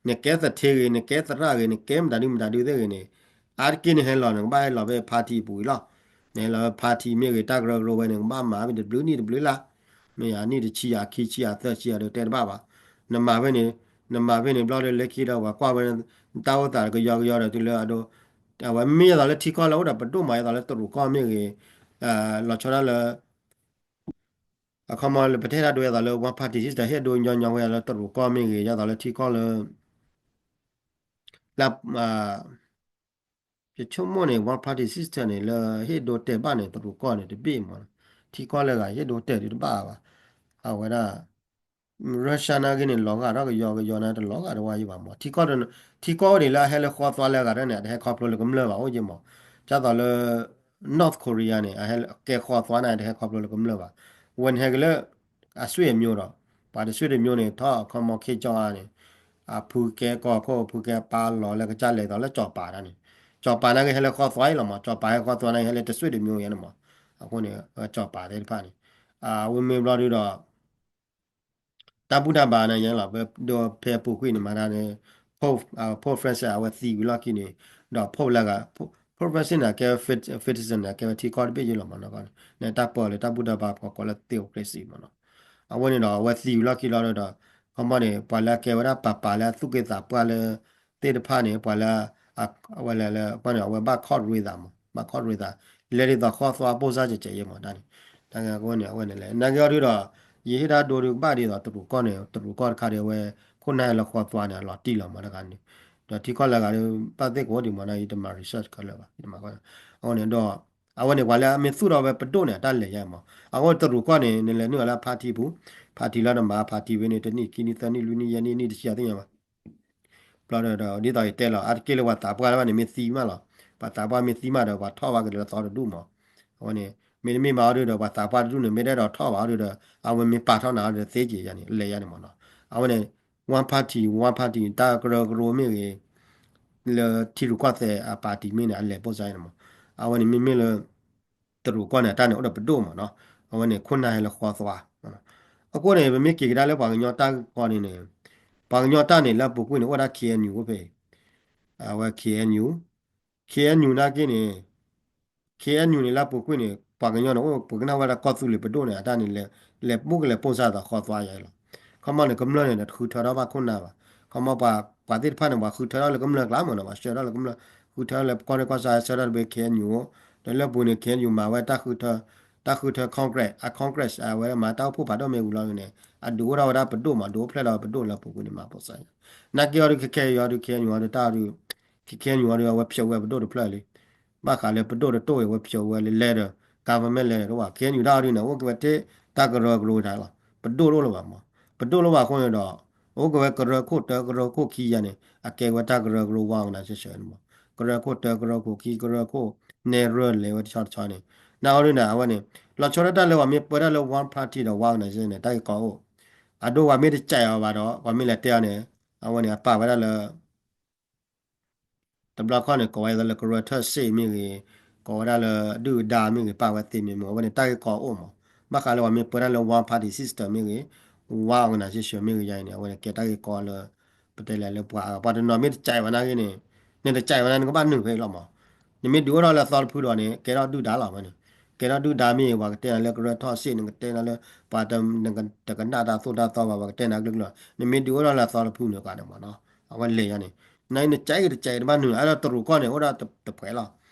နကဲသထ့ဂ့ၤ နကဲသရၣ်ဂ့ၤ နကဲမတၤဒုမတၤဒုသ့ၣ်ဂ့ၤန့ၣ် အါတက့ၢ်နဟဲလီၤန့ၣ် ကဘၣ်ဟဲလီၤဖဲ party အပူၤအံၤလီၤ. နဟဲလီၤဖဲ party မ့ၢ်ဂ့ၤ တၢ်ကရၢကရိဝဲန့ၣ် ကဘၣ်မၤဖဲတဘျုးနံၣ်တဘျုးလါ မ့ၢ်ယၤနံၣ်တဆံယၤခံဆံယၤသၢဆံယၤဒီးတဲတဘၣ်ဘၣ်. နမၤဖဲန့ၣ် နမၤဖဲန့ၣ်ဘျီဒီးလၢခံဒီးပှၤကွၢ်ဝဲ တၢ်အိၣ်သးကယီကယီဒီးတုၤလၢအဒိ အဝဲမ့ၢ်ယဲသိးလၢထံကီၢ်လၢအိၣ်ဒီးပဒိၣ်မး ယဲသိးလၢတရူးကီၢ်မ့ၢ်ဂ့ၤ လီၤဆီဒၣ်လၢ အခီမီလၢပတဲတၢ်ဒိ ယဲသိးလၢ one party system ဟ့ၣ်ဒိညီညီဝဲလၢတရူးကီၢ်မ့ၢ်ဂ့ၤ ယဲသိးလၢထံကီၢ်လၢ လၢ ယဆိကမိၣ်န့ၣ် one party system န့ၣ် လၢဟ့ၣ်ဒိတဲာ်ဘၣ်န့ၣ် တရူးကီၢ်န့ၣ်တဘ့ၣ်မး, ထံကီၢ်လၢအဂၤဟ့ၣ်ဒိတဲာ်ဒုးတဘၣ်ဘၣ်. အဝဲဒၣ် Russia နာ်က့န့ၣ် လီၤဂာ်ထီၣ်ကယီကယီန့ၣ် တလီၤဂာ်တဝါယံၤဘၣ်မး, ထံကီၢ် ထံကီၢ်အိၣ်ဒံးလၢအဟဲလၢဃီသွါလၢအဂၤတၢ်န့ၣ် အတဟဲခီဖျိလၢကမျၢၢ်ဘၣ်အိၣ်ယံၤမး, ဒ်သိးလၢ North Korea န့ၣ် အဟဲကဲဃီသွါန့ၣ် အတဟဲခီဖျိလၢကမျၢၢ်ဘၣ်, အဝဲန့ၣ်ဟဲက့ၤလၢ အဆွေမျိုးဒီး ပှၤတဆွေမျိုးန့ၣ် ထီၣ်အခီမီခ့ကၠီအါန့ၣ် အဖုကဲကီၢ်ခိၣ် ဖုကဲပာ်လီၤလၢကစၢ်လဲၤသိးလၢကၠီၤပၤတၢ်န့ၣ်, ကၠီၤပၤနာ်က့ဟဲလၢဃီသွါအံၤလီၤမး, ကၠီၤပၤဟဲဃီသွါနာ်က့ဟဲလၢတဆွေမျိုးယဲန့ၣ်မး, အဃိန့ၣ် ကၠီၤပၤသ့ၣ်တဖၣ်န့ၣ် အဝဲမ့ၢ်ဘျီဒုဒီး တၢ်ဘူၣ်တၢ်ဘါန့ၣ်ယဲလီၤ, ဒ်ဖဲပူၤကွံာ်န့ၣ်မၤတၢ်န့ၣ် Pope Francis အဝဲသံဝံၤလီၢ်ခံန့ၣ် ဒီး Pope လၢဂၤ Pope Francis န့ၣ် ကဲဝဲ Vatican န့ၣ် ကဲဝဲထံကီၢ်တဘ့ၣ်ယဲလီၤမးနီၤ, န့ၣ်တၢ်ပၢလၢတၢ်ဘူၣ်တၢ်ဘါဖီခိၣ်လၢ theocracy မးနီၤ, အဝဲန့ၣ်ဒီးအဝဲသံဝံၤလီၢ်ခံလီၤဒီး ခီမီန့ၣ် ပှၤလၢအကဲဝဲဒၣ်ပၤပၤလၢအသူၣ်က့သးပှၢ်လၢ သ့ၣ်တဖၣ်န့ၣ် ပှၤလၢ အဝဲလဲၤလၢ အဝဲဘၣ် court ရ့သးမး, ဘၣ် court ရ့သး လဲၤဒ်သိးဃီသွါပိၢ်စၢ်ကဲးကဲးယဲမးတၢ်န့ၣ်, တၢ်ဂ့ၢ်အဃိန့ၣ် အဝဲန့ၣ်လဲၣ် နာ်က့အီၤဒုဒီး ယဟ့ၣ်တၢ်ဒိဒုကဘၣ်ဒ်သိးတရူးကီၢ်န့ၣ် တရူးကီၢ်တခါဒီးအဝဲ ခိၣ်နၢ်ဟဲလၢဃီသွါန့ၣ် အလီၤတံၢ်လီၤမးတခါန့ၣ်, ဒီးထံကီၢ်လၢဂၤဒီး ဘၣ်သ့ၣ်ကအိၣ်ဒံးမးနီၤ ယတမၤ research ခဲလၢာ်ဘၣ် ယတမၤဃီ, အဃိန့ၣ်ဒီး အဝဲန့ၣ် ပှၤလၢအမ့ၢ်သူၣ်ထီၣ်ဝဲပဒိၣ်န့ၣ် အတၢ်လဲၤယါမး, အဃိတရူးကီၢ်န့ၣ် နလဲၤနုာ်အီၤလၢ party ပူၤ, party လၢနမၤ party ဝဲန့ၣ် တနံၣ်ခံနံၣ်သၢနံၣ်လွံၢ်နံၣ်ယဲၢ်နံၣ်နံၣ်တဆံယၤသ့ၣ်ညါဘၣ် ဘျီဒီး ဒ်သိးယတဲလီၤ အါတက့ၢ်လၢပှၤသးပှၢ်လၢဘၣ်န့ၣ် မ့ၢ်သံမးလီၤ, ပှၤသးပှၢ်မ့ၢ်သံမးဒီး ပှၤထီၣ်ဘၣ်က့ၤလၢသီတဒူၣ်မး, အဝဲန့ၣ် မ့တမ့ၢ်ဘၣ်အီၤဒုဒီး ပှၤသးပှၢ်တဒူၣ်န့ၣ် မ့ၢ်တအဲၣ်ဒိးထီၣ်ဘၣ်အီၤဒုဒီး အဝဲမ့ၢ်ပာ်ထီၣ်နၤအီၤဒီးသ့က့ၤယါန့ၣ် လဲၤယါန့ၣ်မးနီၤ, အဝဲန့ၣ် one party one party တၢ်ကရၢကရိမ့ၢ်ဂ့ၤ လၢထံရူၢ်ကီၢ်သဲးအ party မ့ၢ်န့ၣ် အလဲၤပိၢ်စါန့ၣ်မး, အဝဲန့ၣ်မ့မ့ၢ်လၢ တရူးကီၢ်န့ၣ် အတၢ်န့ၣ်အိၣ်ဒီးပဒိၣ်မးနီၤ, အဝဲန့ၣ်ခိၣ်နၢ်ဟဲလၢဃီသွါ, အဃိန့ၣ် ပမ့ၢ်က့ၤကဒါလၢပှၤကညီတၢ်ဂ့ၢ်ကီန့ၣ်န့ၣ်, ပှၤကညီတၢ်န့ၣ်လၢအပူၤကွံာ်န့ၣ် အိၣ်ဝဲဒၣ် K N U အိၣ်ဖဲအံၤ, အဝဲ K N U, K N U နာ်က့န့ၣ် K N U န့ၣ်လၢအပူၤကွံာ်န့ၣ် ပှၤကညီန့ၣ် အိၣ်ပကနၣ်ဝဲဒၣ်ကီၢ်သူလ့ၤပဒိၣ်န့ၣ် အတၢ်န့ၣ် လဲၤမူကလဲၤပိၢ်စါသးဃီသွါယါလီၤ, ခီမီန့ၣ် ကမျၢၢ်န့ၣ် တဃုထၢထီၣ်ဘၣ်ခိၣ်နၢ်ဘၣ်, ခီမီပှၤသ့ၣ်တဖၣ်န့ၣ် ပှၤဃုထၢထီၣ်လၢကမျၢၢ်ကျါမးနီၤ, ပှၤဆှၢထီၣ်လၢကမျၢၢ် ဃုထၢထီၣ်လၢကီၢ်ရ့ၣ်ကီၢ်ဆၣ် ဆှၢထီၣ်တဘ့ၣ် K N U အိၣ်, ဒီးလၢပူၤန့ၣ် K N U မၤဝဲတၢ်ဃုထၢ တၢ်ဃုထၢ Congress အ Congress အဝဲမၤတၢ်အိၣ်ဖှိၣ်ဖးဒိၣ်မ့ၢ်ဝံၤလီၤန့ၣ် အဒုးအိၣ်ထီၣ်ဝဲဒၣ်ပဒိၣ်မး ဒုးအိၣ်ဖျဲၣ်ထီၣ်ဝဲပဒိၣ်လၢပူၤကွံာ်န့ၣ် မၤပိၢ်စါယါ, နာ်က့အီၤဒုး ခဲခဲအံၤအီၤဒုး K N U အီၤဒုးတၢ်အီၤဒုး K K N U အီၤဒုး အဝဲဖျိးဝဲပဒိၣ်တဖျၢၣ်လံ, ဘၣ်ဃးလၢပဒိၣ်တတိၢ်အံၤ အဝဲဖျိးဝဲလၢလဲၤဒီး government လဲၤဒီးတအိၣ်ဘၣ် K N U တၢ်အီၤဒုးန့ၣ် အိၣ်က့ၤဝဲတ့ၢ် တၢ်ကရၢကရိတၢ်လီၤ, ပဒိၣ်တအိၣ်လၢၤဘၣ်မး, ပဒိၣ်တအိၣ်ဘၣ်အဃိန့ၣ်ဒီး အိၣ်က့ၤဝဲကရၢခိၣ်တၢ ကရၢခိၣ်ခံယါန့ၣ် အကဲဝဲတၢ်ကရၢကရိ one organization န့ၣ်မး, ကရၢခိၣ်တၢ ကရၢခိၣ်ခံ ကရၢခိၣ်နဲၣ်ရွဲၣ်လဲၤဝဲတဆီတဆီန့ၣ်, နာ်အီၤဒုးန့ၣ် အဝဲန့ၣ် လီၤဆီဒၣ်တၢ်လၢပှၤမ့ၢ်ပၢတၢ်လၢ one party ဒီး one organization န့ၣ် တၢ်ဂ့ၢ်ကီအိၣ်, အဒိပှၤမ့ၢ်တကးအီၤဘၣ်ဒီး ပှၤမ့ၢ်လဲၤတဲအီၤန့ၣ် အဝဲန့ၣ် အပာ်ဝဲဒၣ်လၢ တဘျီခီန့ၣ် ကိးဝဲဒၣ်လၢကရၢထၢၣ်စ့ၣ်မ့ၢ်ဂ့ၤ, ကိးဝဲဒၣ်လၢဒုၣ်ဒါမ့ၢ်ဂ့ၤ ပာ်ဝဲသ့မ့ၢ်မ့ၢ် အဝဲန့ၣ်တၢ်ဂ့ၢ်ကီအိၣ်မး, ဘၣ်ဃးလၢပှၤမ့ၢ်ပၢတၢ်လၢ one party system မ့ၢ်ဂ့ၤ, one organization မ့ၢ်ဂ့ၤယါအံၤန့ၣ် အဝဲန့ၣ်ကဲတၢ်ဂ့ၢ်ကီလၢ ပတဲလဲၣ်လၢပှၤ ပှၤတနီၤမ့ၢ်တကးဝဲနာ်က့န့ၣ်, နတကးဝဲနာ် နကဘၣ်နုာ်ဖဲအံၤလီၤမး, နမ့ၢ်ဒုးအိၣ်ထီၣ်လၢအသီတဖုဒီးန့ၣ် ကဲထီၣ်ဒုၣ်ဒါလီၤဝဲန့ၣ်, ကဲထီၣ်ဒုၣ်ဒါမ့ၢ်ဂ့ၤ ပှၤကတဲနၤလၢကရၢထၢၣ်စ့ၣ် နကတဲနၤလၢ ပှၤတကနၣ်တၢ်သိၣ်တၢ်သီဘၣ် ပှၤကတဲနၤကလုာ်ကလုာ် နမ့ၢ်ဒုးအိၣ်ထီၣ်လၢအသီတဖုန့ၣ်ကီးန့ၣ်မးနီၤ, အဝဲလဲၤယါန့ၣ်, နနကးဂ့ၤတကးဂ့ၤတဘၣ်နုာ် အဲၣ်ဒိးတရူးကီၢ်န့ၣ် အိၣ်ဒၣ်တပှဲၤလီၤ,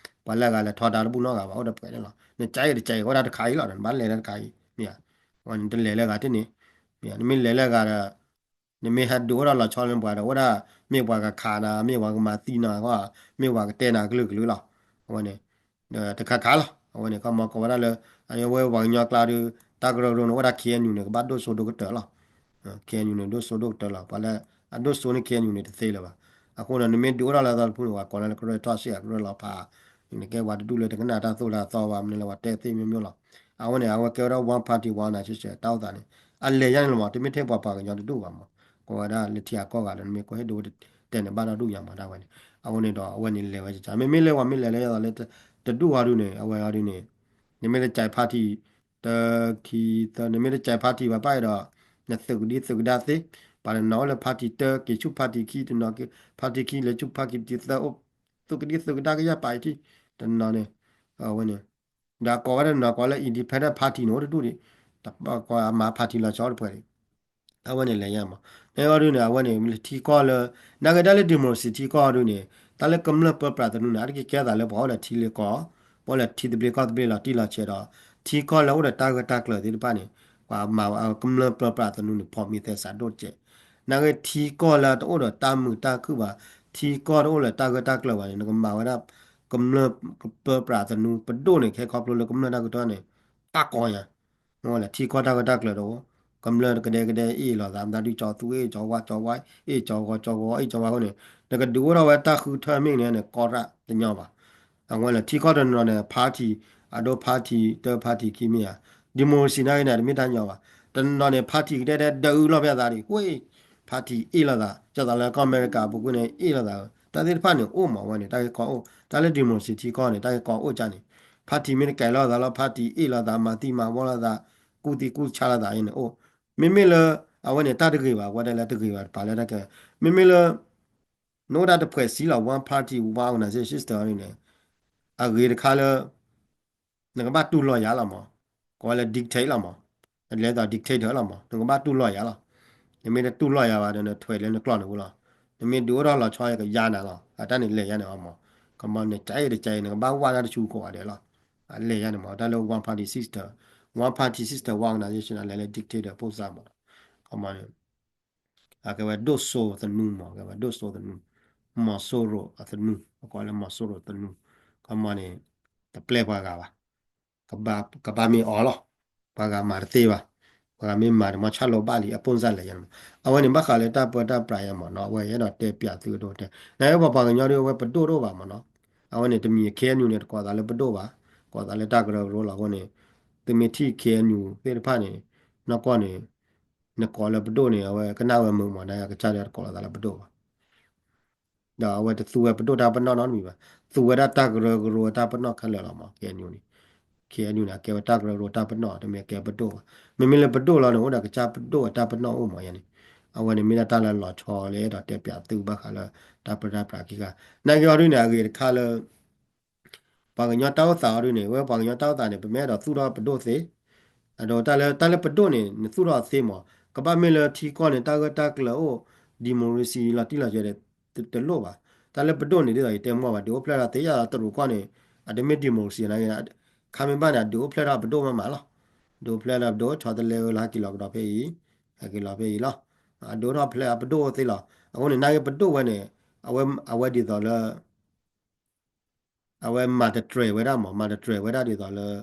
ပှၤလၢအဂၤလဲၤထီဒါတဘူၣ်နီတဂၤဘၣ် အိၣ်တပှဲၤန့ၣ်လီၤ, နကးဂ့ၤတကးဂ့ၤ အိၣ်ဒၣ်တခါအံၤလီၤ နဘၣ်လဲၤဒၣ်တခါအံၤ, မ့ၢ်ဧါ, နတလဲၤလၢဂၤတန့ၣ်, မ့ၢ်ဧါ, နမ့ၢ်လဲၤလၢဂၤဒီး နမ့ၢ်ဟဲဒုးအိၣ်ထီၣ်လီၤဆီလၢပှၤဒီး အိၣ်ဒၣ် မ့ၢ်ပှၤကခးနၤ မ့ၢ်ပှၤကမၤသံနၤ မ့ၢ်ပှၤကတဲနၤကလုာ်ကလုာ်လီၤ, အဝဲန့ၣ် တခါခါလီၤ, အဝဲန့ၣ် ခီမီကိးဝဲဒၣ်လၢ အဝဲပှၤကညီကျါဒီး တၢ်ကရၢကရိန့ၣ် အိၣ်ဒၣ် K N U န့ၣ် ကဘၣ်ဒိၣ်စိဒိၣ်ကတၢၢ်လီၤ, K N U န့ၣ် ဒိၣ်စိဒိၣ်ကတၢၢ်လီၤ, ပှၤလၢအဒိၣ်စိန့ၢ် K N U န့ၣ် တသ့လၢၤဘၣ်, အဃိန့ၣ် နမ့ၢ်ဒုးအိၣ်ထီၣ်လၢအသီတဖုန့ၣ် ပှၤကိးနၤလၢကရၢထီၣ်စ့ၣ် ကရၢလီၤဖး, နကဲပှၤတဒူၣ်လၢတကနၣ်တၢ်သိၣ်တၢ်သီဘၣ် မနုၤလၢပှၤတဲသ့မ့ၢ်မ့ၢ်လီၤ, အဝဲန့ၣ် အဝဲကဲဝဲဒၣ် one party one organization တၢ်အိၣ်သးန့ၣ် အလဲၤယါန့ၣ်လီၤမး တမ့ၢ်ထဲပှၤပှၤကညီတဒူၣ်ဘၣ်မး, ကိးဝဲဒၣ်လၢထံဂၤကီၢ်ဂၤလၢနမ့ၢ်ကီၢ်ဟ့ၣ်ဒိဝဲတဲန့ၣ် ဘၣ်ဒီဒူၣ်ညါမးဒၣ်ဝဲန့ၣ်, အဃိန့ၣ်ဒီးအဝဲန့ၣ်လဲၤဝဲကကါ မ့မ့ၢ်လၢပှၤမ့ၢ်လဲၤလၢယဲသိးလၢ တဒူၣ်အီၤဒုန့ၣ် အဝဲအီၤဒုန့ၣ် နမ့ၢ်တကး party တခံသၢ နမ့ၢ်တကး party ဘၣ်ဘၣ်ဒီး နသုးကဒံသုးကဒါသ့, ပှၤတနီၤအိၣ်လၢ party တၢ က့ၤဆူ party ခံ တနီၤက့ၤ party ခံ လဲၤဆူ party တသၢအိၣ် သူၣ်ကဒံသူၣ်ကဒါကယၢ်ပာ်အံၤထံ တနီၤန့ၣ် အဝဲန့ၣ် ဒီးကိးဝဲတနီၤကိးလၢ independent party န့ၣ် အိၣ်တဒူၣ်ဒံး တကိးအမၤ party လီၤဆီတပှဲၤဒံး အဝဲန့ၣ်လဲၤယါမး နဂီၢ်ဒုန့ၣ် အဝဲန့ၣ် ထံကီၢ်လၢ နာ်က့တၢ်လၢ democracy ထံကီၢ်ဒုန့ၣ် တၢ်လၢကမျၢၢ်ပၢပြးသနူန့ၣ် အါတက့ၢ်ကဲသးလၢပှၤအိၣ်ဒီးထံလ့ၤကီၢ် ပှၤအိၣ်ဒီးထံသဘျ့ကီၢ်သဘျ့လီၤတံၢ်လီၤဆဲးဒီး ထံကီၢ်လၢအိၣ်ဒီးတၢ်ဂၢၢ်တၢ်ကျၢၤသ့ၣ်တဖၣ်န့ၣ် ပှၤမၤကမျၢၢ်ပၢပြးသနူန့ၣ် ဖီၣ်မ့ၢ်သဲစးဒိၣ်တကဲး နာ်က့ထံကီၢ်လၢတအိၣ်ဒီးတၢ်မုာ်တၢ်ခုၣ်ဘၣ် ထံကီၢ်တအိၣ်လၢတၢ်ဂၢၢ်တၢ်ကျၢၤဘၣ်န့ၣ် နကမၤဝဲဒၣ် ကမျၢၢ်ပၢပြးသနူ ပဒိၣ်န့ၣ် ခဲခီဖျိလၢကမျၢၢ်တၢ်ကတီၢ်န့ၣ် အါကီညါ မ့ၢ်လၢထံကီၢ်တၢ်ဂၢၢ်တၢ်ကျၢၤတအိၣ် ကမျၢၢ်ကဒဲကဒဲအ့ၣ်လိာ်သး မတၤဒုကၠီသူအ့ၣ်ကၠီဝါကၠီဝါ အ့ၣ်ကၠီဂီၤကၠီဂီၤ အ့ၣ်ကၠီဝါအဃိန့ၣ် နကဒုးအိၣ်ထီၣ်ဝဲတၢ်ဃုထၢမ့ၢ်န့ၣ် နကီၢ်ရၣ်တညီဘၣ် အဝဲလၢထံကီၢ်တနီၤန့ၣ် party အဒိ party တၢ party ခံမ့ၢ်ဧါ democracy နာ်က့န့ၣ် တမ့ၢ်တၢ်ညီဘၣ် တနီၤန့ၣ် party ကဒဲဒဲဒုးလီၤဖဲအသးဒံး ဝ့ၢ် party အ့ၣ်လိာ်သး ကၠီသးလၢကီၢ်အမဲရကၤအပူၤကွံာ်န့ၣ် အ့ၣ်လိာ်သး တၢ်သ့ၣ်တဖၣ်န့ၣ်အိၣ်မးဝဲန့ၣ် တၢ်ဂ့ၢ်ကီအိၣ် တၢ်လၢ democracy ထံကီၢ်န့ၣ် တၢ်ဂ့ၢ်ကီအိၣ်ကၢ်န့ၣ် party မ့ၢ်တကဲလိာ်သးလီၤ party အ့ၣ်လိာ်သး မၤသံမၤဝီလိာ်သး ကူၣ်သံကူၣ်ဆါလိာ်သးအံၤန့ၣ်အိၣ် မ့မ့ၢ်လၢ အဝဲန့ၣ် တၢ်တဂ့ၤဘၣ် ကွၢ်တဲလၢတဂ့ၤဘၣ်တပာ်လၢတၢ်ကဲ မ့မ့ၢ်လၢ နအိၣ်ဒၣ်တဖှဲးစံလီၤ one party one organization system န့ၣ် အဂ့ၤတခါလၢ နကဘၣ်တူၢ်လိာ်ယၤလီၤမး ကိးဝဲလၢ dictate လီၤမး လဲၤသိး dictator လီၤမး နကဘၣ်တူၢ်လိာ်ယၤလီၤ နမ့ၢ်တတူၢ်လိာ်ယၤဘၣ်ဒီး နထွဲးလၢနကျီၢ်န့ၣ်ဝဲလီၤ နမ့ၢ်ဒုးအိၣ်ထီၣ်လီၤဆီယကယါနၤလီၤ အတၢ်န့ၣ်လဲၤယါန့ၣ်အီၤမး ကမီၤန့ၣ် ကအဲၣ်တကဲအံၤ နကဘၣ်ဝၢ်တၢ်တဆူကိးဂၤဒဲးလီၤ အလဲၤယါန့ၣ်မး တၢ်လၢ one party system one party system one organization အလဲၤလၢ dictator ဖိစၢ်မး ကမီၤန့ၣ် အကဲဝဲဒိၣ်စိသနူမး ကဲဝဲဒိၣ်စိသနူ မီၤစိရိၤအသနူ အကိးလၢမီၤစိရိၤသနူ ကမီၤန့ၣ် တပျဲပှၤဂၤဘၣ် ကဘၣ်မ့ၢ်အီၤလီၤ ပှၤဂၤမၤတသ့ဘၣ် ပှၤဂၤမ့ၢ်မၤန့ၣ် မီၤဆၣ်လိဘၣ်လံ အပိၢ်စၢ်လဲၤယါန့ၣ်မး အဝဲန့ၣ်ဘၣ်ဃးလၢတၢ်ပၢတၢ်ပြးယါမးနီၤ အဝဲအဲၣ်ဒိးတဲပၠးသုအဒိတဲ နပှၤကညီဒ်အဝဲပဒိၣ်တအိၣ်ဘၣ်မးနီၤ အဝဲန့ၣ်တမံၤ KNU န့ၣ် တကိးသးလၢပဒိၣ်ဘၣ် ကိးသးလၢတၢ်ကရၢကရိလီၤအဃိန့ၣ် သုမ့ၢ်ထံၣ် KNU သ့ၣ်တဖၣ်န့ၣ် နီၢ်ကီၢ်န့ၣ် နကိးလၢပဒိၣ်န့ၣ် အဝဲကနၣ်ဝဲမုာ်မး နကစၢ်ဒၣ်တကိးလီၤသးလၢပဒိၣ်ဘၣ် ဒီးအဝဲတသူဝဲပဒိၣ်တၢ်ပနီၣ်နီတမံၤဘၣ် သူဝဲဒၣ်တၢ်ကရၢကရိတၢ်ပနီၣ်ခဲလၢာ်လီၤမး KNU န့ၣ် KNU န့ၣ် အကဲဝဲတၢ်ကရၢကရိတၢ်ပနီၣ် တမ့ၢ်အကဲပဒိၣ်ဘၣ် မ့မ့ၢ်လၢပဒိၣ်လီၤန့ၣ် အိၣ်ဒီးကစၢ်ပဒိၣ်အတၢ်ပနီၣ်အိၣ်မးယါန့ၣ် အဝဲန့ၣ်မ့ၢ်ဒၣ်တၢ်လၢလီၤဆီလၢအဲၣ်ဒိးတဲပၠးသုဘၣ်ဃးလၢ တၢ်ပၢတၢ်ပြးခံခါ နာ်က့အီၤဒ်န့ၣ် အဂ့ၤတခါလၢ ပှၤကညီတၢ်အိၣ်သးအီၤဒ်န့ၣ် ဝဲပှၤကညီတၢ်အိၣ်သးန့ၣ် ပမ့ၢ်အဲၣ်ဒိးသူၣ်ထီၣ်ပဒိၣ်သ့, အဒိ တၢ်လၢ တၢ်လၢပဒိၣ်န့ၣ် နသူၣ်ထီၣ်သ့မး, ကဘၣ်မ့ၢ်လၢထံကီၢ်န့ၣ် တၢ်ဂၢၢ်တၢ်ကျၢၤအိၣ် democracy လီၤတံၢ်လီၤဆဲးဒီး တလိၣ်ဘၣ်. တၢ်လၢပဒိၣ်န့ၣ် ဒ်သိးယတဲမ့ၢ်ဘၣ် ဒုးအိၣ်ဖျဲၣ်ထီၣ်သ့ယၤတရူးကီၢ်န့ၣ် အတမ့ၢ် democracy နာ်က့ ခါမ့ၢ်ဘၣ်န့ၣ် အဒုးအိၣ်ဖျဲၣ်ထီၣ်ပဒိၣ်မးမးလီၤ. ဒုးအိၣ်ဖျဲၣ်ထီၣ်ပဒိၣ် ဆီတလဲဝဲလၢဟဲက့ၤလီၤကဒီးဖဲအံၤ, ဟဲက့ၤလီၤဖဲအံၤလီၤ. အဒုးအိၣ်ထီၣ်ဖျဲၣ်အပဒိၣ်အိၣ်သ့လီၤ. အဃိန့ၣ် နာ်က့ပဒိၣ်ဝဲန့ၣ် အဝဲဒ်သိးလၢ အဝဲမၤတတြဲၤဝဲဒၣ်မး, မၤတတြဲၤဝဲဒၣ်ဒ်သိးလၢ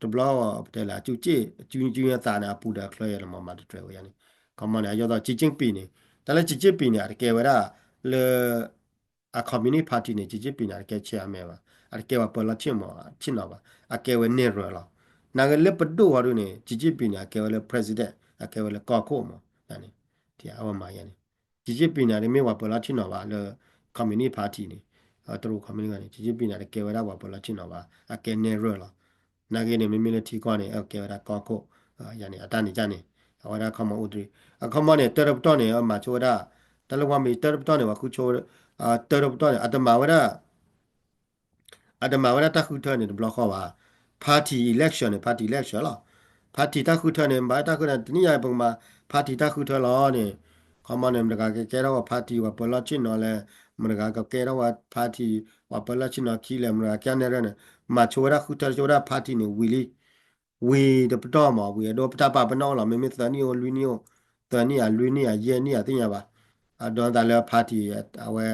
တဘျီပတဲလၢ အစုစ့ၣ် အစုညါသးန့ၣ် အပူၤဒီးအချၢယဲလီၤမး, မၤတတြဲၤဝဲယါန့ၣ်. ခီမီန့ၣ် အယိၣ်သီး Xi Jinping န့ၣ်, တၢ်လၢ Xi Jinping န့ၣ် အတကဲဝဲဒၣ်လၢ အ Communist Party န့ၣ် Xi Jinping န့ၣ် အတကဲ chairman ဘၣ်, အတကဲပှၤပၢၤလီၢ်ဆ့ၣ်နီၤဘၣ်, အကဲဝဲနဲၣ်ရွဲၣ်လီၤ. နာ်က့လၢပဒိၣ်ဝဲဒၣ်န့ၣ် Xi Jinping န့ၣ် အကဲဝဲလၢ president, အကဲဝဲလၢကီၢ်ခိၣ်မး, န့ၣ် အဝဲမၤယါန့ၣ် Xi Jinping န့ၣ် တမ့ၢ်ပှၤပၢၤလီၢ်ဆ့ၣ်နီၤဘၣ်လၢ Communist Party န့ၣ်, တရူး Communist န့ၣ် Xi Jinping န့ၣ် တကဲဝဲဒၣ်ပှၤပၢၤလီၢ်ဆ့ၣ်နီၤဘၣ်, အကဲနဲၣ်ရွဲၣ်လီၤ. နာ်က့န့ၣ် မ့မ့ၢ်လၢထံကီၢ်န့ၣ် အကဲဝဲဒၣ်ကီၢ်ခိၣ်, ယါန့ၣ် အတၢ်န့ၣ်န့ၣ် အဝဲဒၣ် ခီမီ အိၣ်တရံး, အခီမီန့ၣ် တၢတပတီၢ်န့ၣ် အမၤဆိဝဲဒၣ်, တၢ်လၢပှၤမ့ၢ်တၢတပတီၢ်န့ၣ် ပှၤဃုဆိ, တၢတပတီၢ်န့ၣ် အတမၤဝဲဒၣ် အတမၤဝဲဒၣ်တၢ်ဃုထၢန့ၣ် တဘျီဃီဘၣ်. Party election န့ၣ် party election လီၤ. Party တၢ်ဃုထၢန့ၣ် မ့ၢ်တၢ်ဃုထၢ တနံၣ်ညါပကမၤ party တၢ်ဃုထၢလီၤန့ၣ်, ခီမီန့ၣ် မတဂၤကကဲထီၣ်ဝဲ party ပှၤပၢၤလီၢ်ဆ့ၣ်နီၤလဲၣ်, မတဂၤကကဲထီၣ်ဝဲ party ပှၤပၢၤလီၢ်ဆ့ၣ်နီၤခံလဲၣ်, မတဂၤကဲနဲၣ်ရွဲၣ်န့ၣ်, မၤဆိဝဲဒၣ်ဃုထၢဆိဝဲဒၣ် party န့ၣ် ဝံၤလံ ဝံၤတပတီၢ်မး, ဝံၤအဒိ ပတၢ်ပာ်ပနီၣ်အိၣ်လီၤ, မ့မ့ၢ်သၢနံၣ်အိၣ် လွံၢ်နံၣ်အိၣ်, သၢနံၣ်ဧါ လွံၢ်နံၣ်ဧါ ယဲၢ်နံၣ်ဧါ သ့ၣ်ညါဘၣ်. အဒိသးလၢ party အဝဲ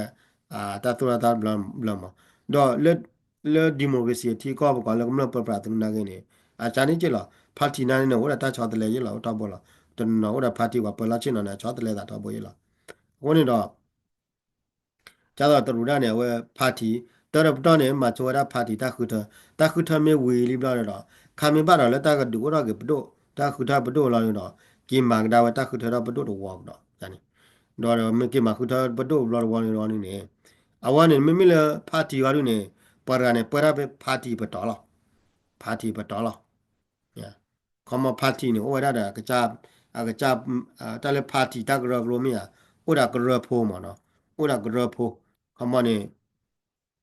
တၢ်သိၣ်တၢ်သီဘျီမး. ဒီးလၢ democracy အထံကီၢ် ပကိးလၢကမျၢၢ်ပၢပြးသနူနာ်က့န့ၣ် အကါန့ၣ်က့လီၤ. Party နာ်က့န့ၣ် အိၣ်ဒီးတၢ်ဆီတလဲယ့ၢ်လီၤ, အိၣ်ထီဘိလီၤ. တနီၤအိၣ်ဒီး party ပှၤပၢၤလီၢ်ဆ့ၣ်နီၤန့ၣ် အဆီတလဲသးထီဘိယ့ၢ်လီၤ. အဃိန့ၣ်ဒီး ကၢ်သိးတရူးဒၣ်န့ၣ် အဝဲ party တၢတပတီၢ်န့ၣ် မၤဆိဝဲဒၣ် party တၢ်ဃုထၢ, တၢ်ဃုထၢမ့ၢ်ဝံၤလံဘျီဒီး ခါမ့ၢ်ဘၣ်ဒီးလၢတၢ်ကဒုးအိၣ်ထီၣ်က့ၤပဒိၣ်, တၢ်ဃုထၢပဒိၣ်လီၤန့ၣ်ဒီး က့ၤမၤကဒါဝဲတၢ်ဃုထၢထီၣ်ပဒိၣ်တဝီကဒီးန့ၣ်, ဒီးမ့ၢ်က့ၤမၤဃုထၢပဒိၣ်ဘျီတဝီန့ၣ်န့ၣ်, အဝဲန့ၣ်မ့မ့ၢ်လၢ party ဝဲဒၣ်န့ၣ် ပှၤတဂၤန့ၣ် ပၢတၢ်ဖဲ party ပတီၢ်လီၤ. party ပတီၢ်လီၤ. ခီမီ party န့ၣ် အိၣ်ဝဲဒၣ်ဒီးကစၢ် အကစၢ် တၢ်လၢ party တၢ်ကရၢကရိမ့ၢ်ဧါ, အိၣ်ဒီးကရၢဖိမ့ၢ်နီၤ, အိၣ်ဒီးကရၢဖိ, ခီမီန့ၣ်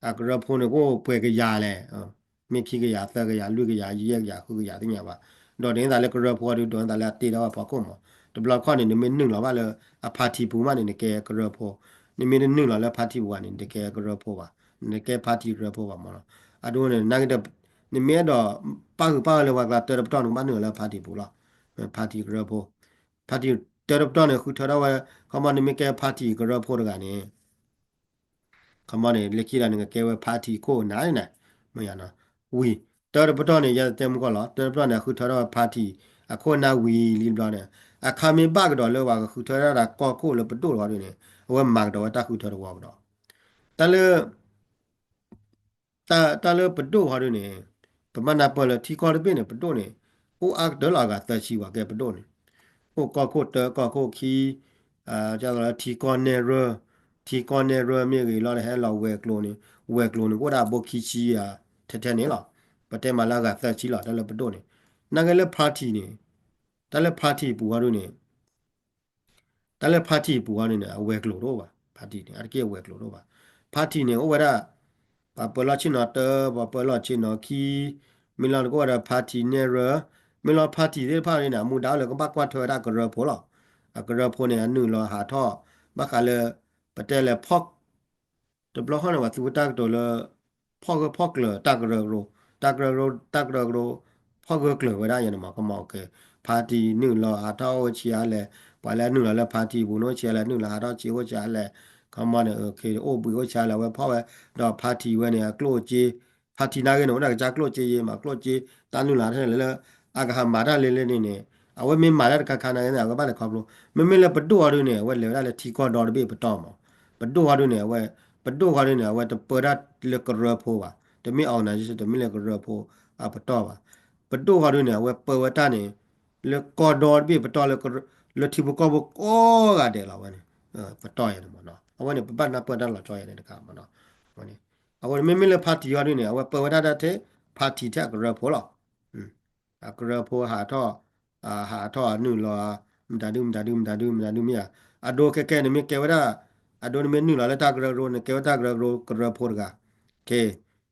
အကရၢဖိန့ၣ် ကအိၣ်ပှဲၤကယၤလဲၣ်, မ့ၢ်ခံကယၤ သၢကယၤ လွံၢ်ကယၤ ယဲၢ်ကယၤ ဃုကယၤသ့ၣ်ညါဘၣ်, ဒိးန့ၢ်သးလၢကရၢဖိအီၤဒုး ဒိးန့ၢ်သးလၢအတ့ထီၣ်ဝဲဖီခိၣ်မး, တဘျီခီၣ်န့ၣ် နမ့ၢ်နုာ်လီၤဘၣ်လၢအ party ပူၤမးန့ၣ် နကဲကရၢဖိ, နမ့ၢ်တနုာ်လီၤလၢ party ပူၤဘၣ်န့ၣ် နတကဲကရၢဖိဘၣ်, နကဲ party ကရၢဖိဘၣ်မးနီၤ, အဒိန့ၣ် နာ်က့ဒီး နမ့ၢ်အဲၣ်ဒိး ပၣ်ဃုာ်ပၣ်ဝဲလၢပှၤကျါတၢတပတီၢ်န့ၣ် ကဘၣ်နုာ်လီၤလၢ party ပူၤလီၤ, party ကရၢဖိ, party တၢတပတီၢ်န့ၣ် ဃုထၢထီၣ်ဝဲ, ခီမီနမ့ၢ်ကဲ party ကရၢဖိတဂၤန့ၣ် ခီမီန့ၣ် လၢခံဒီးနကကဲဝဲ party ခိၣ်နၢ်န့ၣ်, မ့ၢ်ယါနီၤ, ဝံၤ တၢတပတီၢ်န့ၣ် ယတဲမုၢ်ကီၢ်လီၤ, တၢတပတီၢ်န့ၣ် အဃုထၢထီၣ်ဝဲ party အခိၣ်နၢ်ဝံၤလံတဘျီန့ၣ်, အခါမ့ၢ်ဘၣ်ကဒီးလၢပှၤကဃုထၢထီၣ်တၢ်ကီၢ်ခိၣ်လၢပဒိၣ်တဝီဒုန့ၣ် အဝဲမၤကဒီးဝဲတၢ်ဃုထၢတဝီကဒီး, တၢ်လၢ တၢ်လၢပဒိၣ်ဟီဒုန့ၣ်, ပမ့ၢ်နၢ်ပၢၢ်လၢထံကီၢ်တဘ့ၣ်န့ၣ် ပဒိၣ်န့ၣ် အိၣ်အါကတၢၢ်လီၤအဂၤသၢဆံဝဲကဲပဒိၣ်န့ၣ်, အိၣ်ကီၢ်ခိၣ်တၢ ကီၢ်ခိၣ်ခံ, ဒ်သိးလၢထံကီၢ်နဲၣ်ရွဲၣ်, ထံကီၢ်နဲၣ်ရွဲၣ်မ့ၢ်ဂ့ၤလီၤ ဟဲလီၤဝဲၤကျိၤန့ၣ်, ဝဲၤကျိၤန့ၣ် ကအိၣ်ဒၣ်ဘိခံဆံ ထဲထဲန့ၣ်လီၤ, ပတဲမးလၢအဂၤသၢဆံလီၤ တၢ်လၢပဒိၣ်န့ၣ်, နာ်က့လၢ party န့ၣ်, တၢ်လၢ party ပူၤဟီဒုန့ၣ် တၢ်လၢ party ပူၤဟီဒုန့ၣ် အဝဲၤကျိၤတအိၣ်ဘၣ်, party န့ၣ် အတက့ၢ်အဝဲၤကျိၤတအိၣ်ဘၣ်, party န့ၣ် အိၣ်ဝဲဒၣ် ပှၤပၢလီၢ်ဆ့ၣ်နီၤတၢ ပှၤပၢလီၢ်ဆ့ၣ်နီၤခံ, မ့ၢ်လီၤတကအိၣ်ဝဲဒၣ် party နဲၣ်ရွဲၣ်, မ့ၢ်လီၤ party သ့ၣ်တဖၣ်န့ၣ် အမူဒါအိၣ်လၢကဘၣ်ကွၢ်ထွဲဝဲဒၣ်ကရၢဖိလီၤ, အကရၢဖိန့ၣ် အနုာ်လီၤဟးထီၣ်, ဘၣ်ဃးလၢ ပတဲလဲၤဖီၣ် တဘျီဃီန့ၣ် ပှၤသူဝဲတၢ်ကတိၤလၢ ဖီၣ်ဂၢၢ်ဖီၣ်ကျၢၤတၢ်ကရၢကရိ, တၢ်ကရၢကရိ တၢ်ကရၢကရိ ဖီၣ်ဂၢၢ်ကျၢၤဝဲဒၣ်ယဲန့ၣ်မး ခီမီ party နုာ်လီၤဟးထီၣ်အိၣ်ဆံးအါလဲၣ်, ပှၤလၢအနုာ်လီၤလၢ party ပူၤန့ၣ်အိၣ်ဆံးအါလဲၣ်, နုာ်လီၤဟးထီၣ်ဆံးအိၣ်ဆံးအါလဲၣ်, ခီမီန့ၣ် အိၣ်ဘှံးအိၣ်ဆံးအါလဲၣ် အဝဲဖီၣ်ဝဲ, ဒီး party ဝဲန့ၣ် အကျိၣ်အစ့, party နာ်ဂ့ၤန့ၣ် အိၣ်ဒၣ်ကစၢ်ကျိၣ်စ့ယဲမး ကျိၣ်စ့ တၢ်နုာ်လီၤထဲလဲၣ်လၢ အကဟးမၤတၢ်လၢလၢန့ၣ်န့ၣ်, အဝဲမ့ၢ်မၤတၢ်တခါခါနာ်ဂ့ၤန့ၣ် အဝဲဘၣ်လဲၤခီဖျိ, မ့မ့ၢ်လၢပဒိၣ်အီၤဒုန့ၣ် အဝဲလဲၤဝဲဒၣ်လၢထံကီၢ်ဒီတဘ့ၣ်ပတီၢ်မး, ပဒိၣ်အီၤဒုန့ၣ် အဝဲ ပဒိၣ်အီၤဒုန့ၣ် အဝဲတပၢတၢ်လၢကရၢဖိဘၣ်, တမ့ၢ် organization တမ့ၢ်လၢကရၢဖိအပတီၢ်ဘၣ်, ပဒိၣ်အီၤဒုန့ၣ် အဝဲပၢဝဲတၢ်န့ၣ် လၢကီၢ်ဒီတဘ့ၣ်ပတီၢ်လၢ လၢထံဖိကီၢ်ဖိကိးဂၤဒဲးလီၤဝဲန့ၣ်, ပတီၢ်ယဲန့ၣ်မးနီၤ အဝဲန့ၣ် ပဘၣ်နၢ်ပၢၢ်တၢ်လီၤဆီယဲန့ၣ်တခါမးနီၤ, အဝဲန့ၣ် အဃိန့ၣ် မ့မ့ၢ်လၢ party အီၤဒုန့ၣ် အဝဲပၢဝဲဒၣ်တၢ်ထဲ party ထဲအကရၢဖိလီၤ, အကရၢဖိဟးထီၣ်, ဟးထီၣ်အနုာ်လီၤ, မတၤဒု မတၤဒု မတၤဒု မတၤဒုမ့ၢ်ဧါ, အဒိခဲကဲနမ့ၢ်ကဲဝဲဒၣ်, အဒိနမ့ၢ်နုာ်လီၤလၢတၢ်ကရၢကရိ နကဲဝဲတၢ်ကရၢကရိ ကရၢဖိတဂၤ,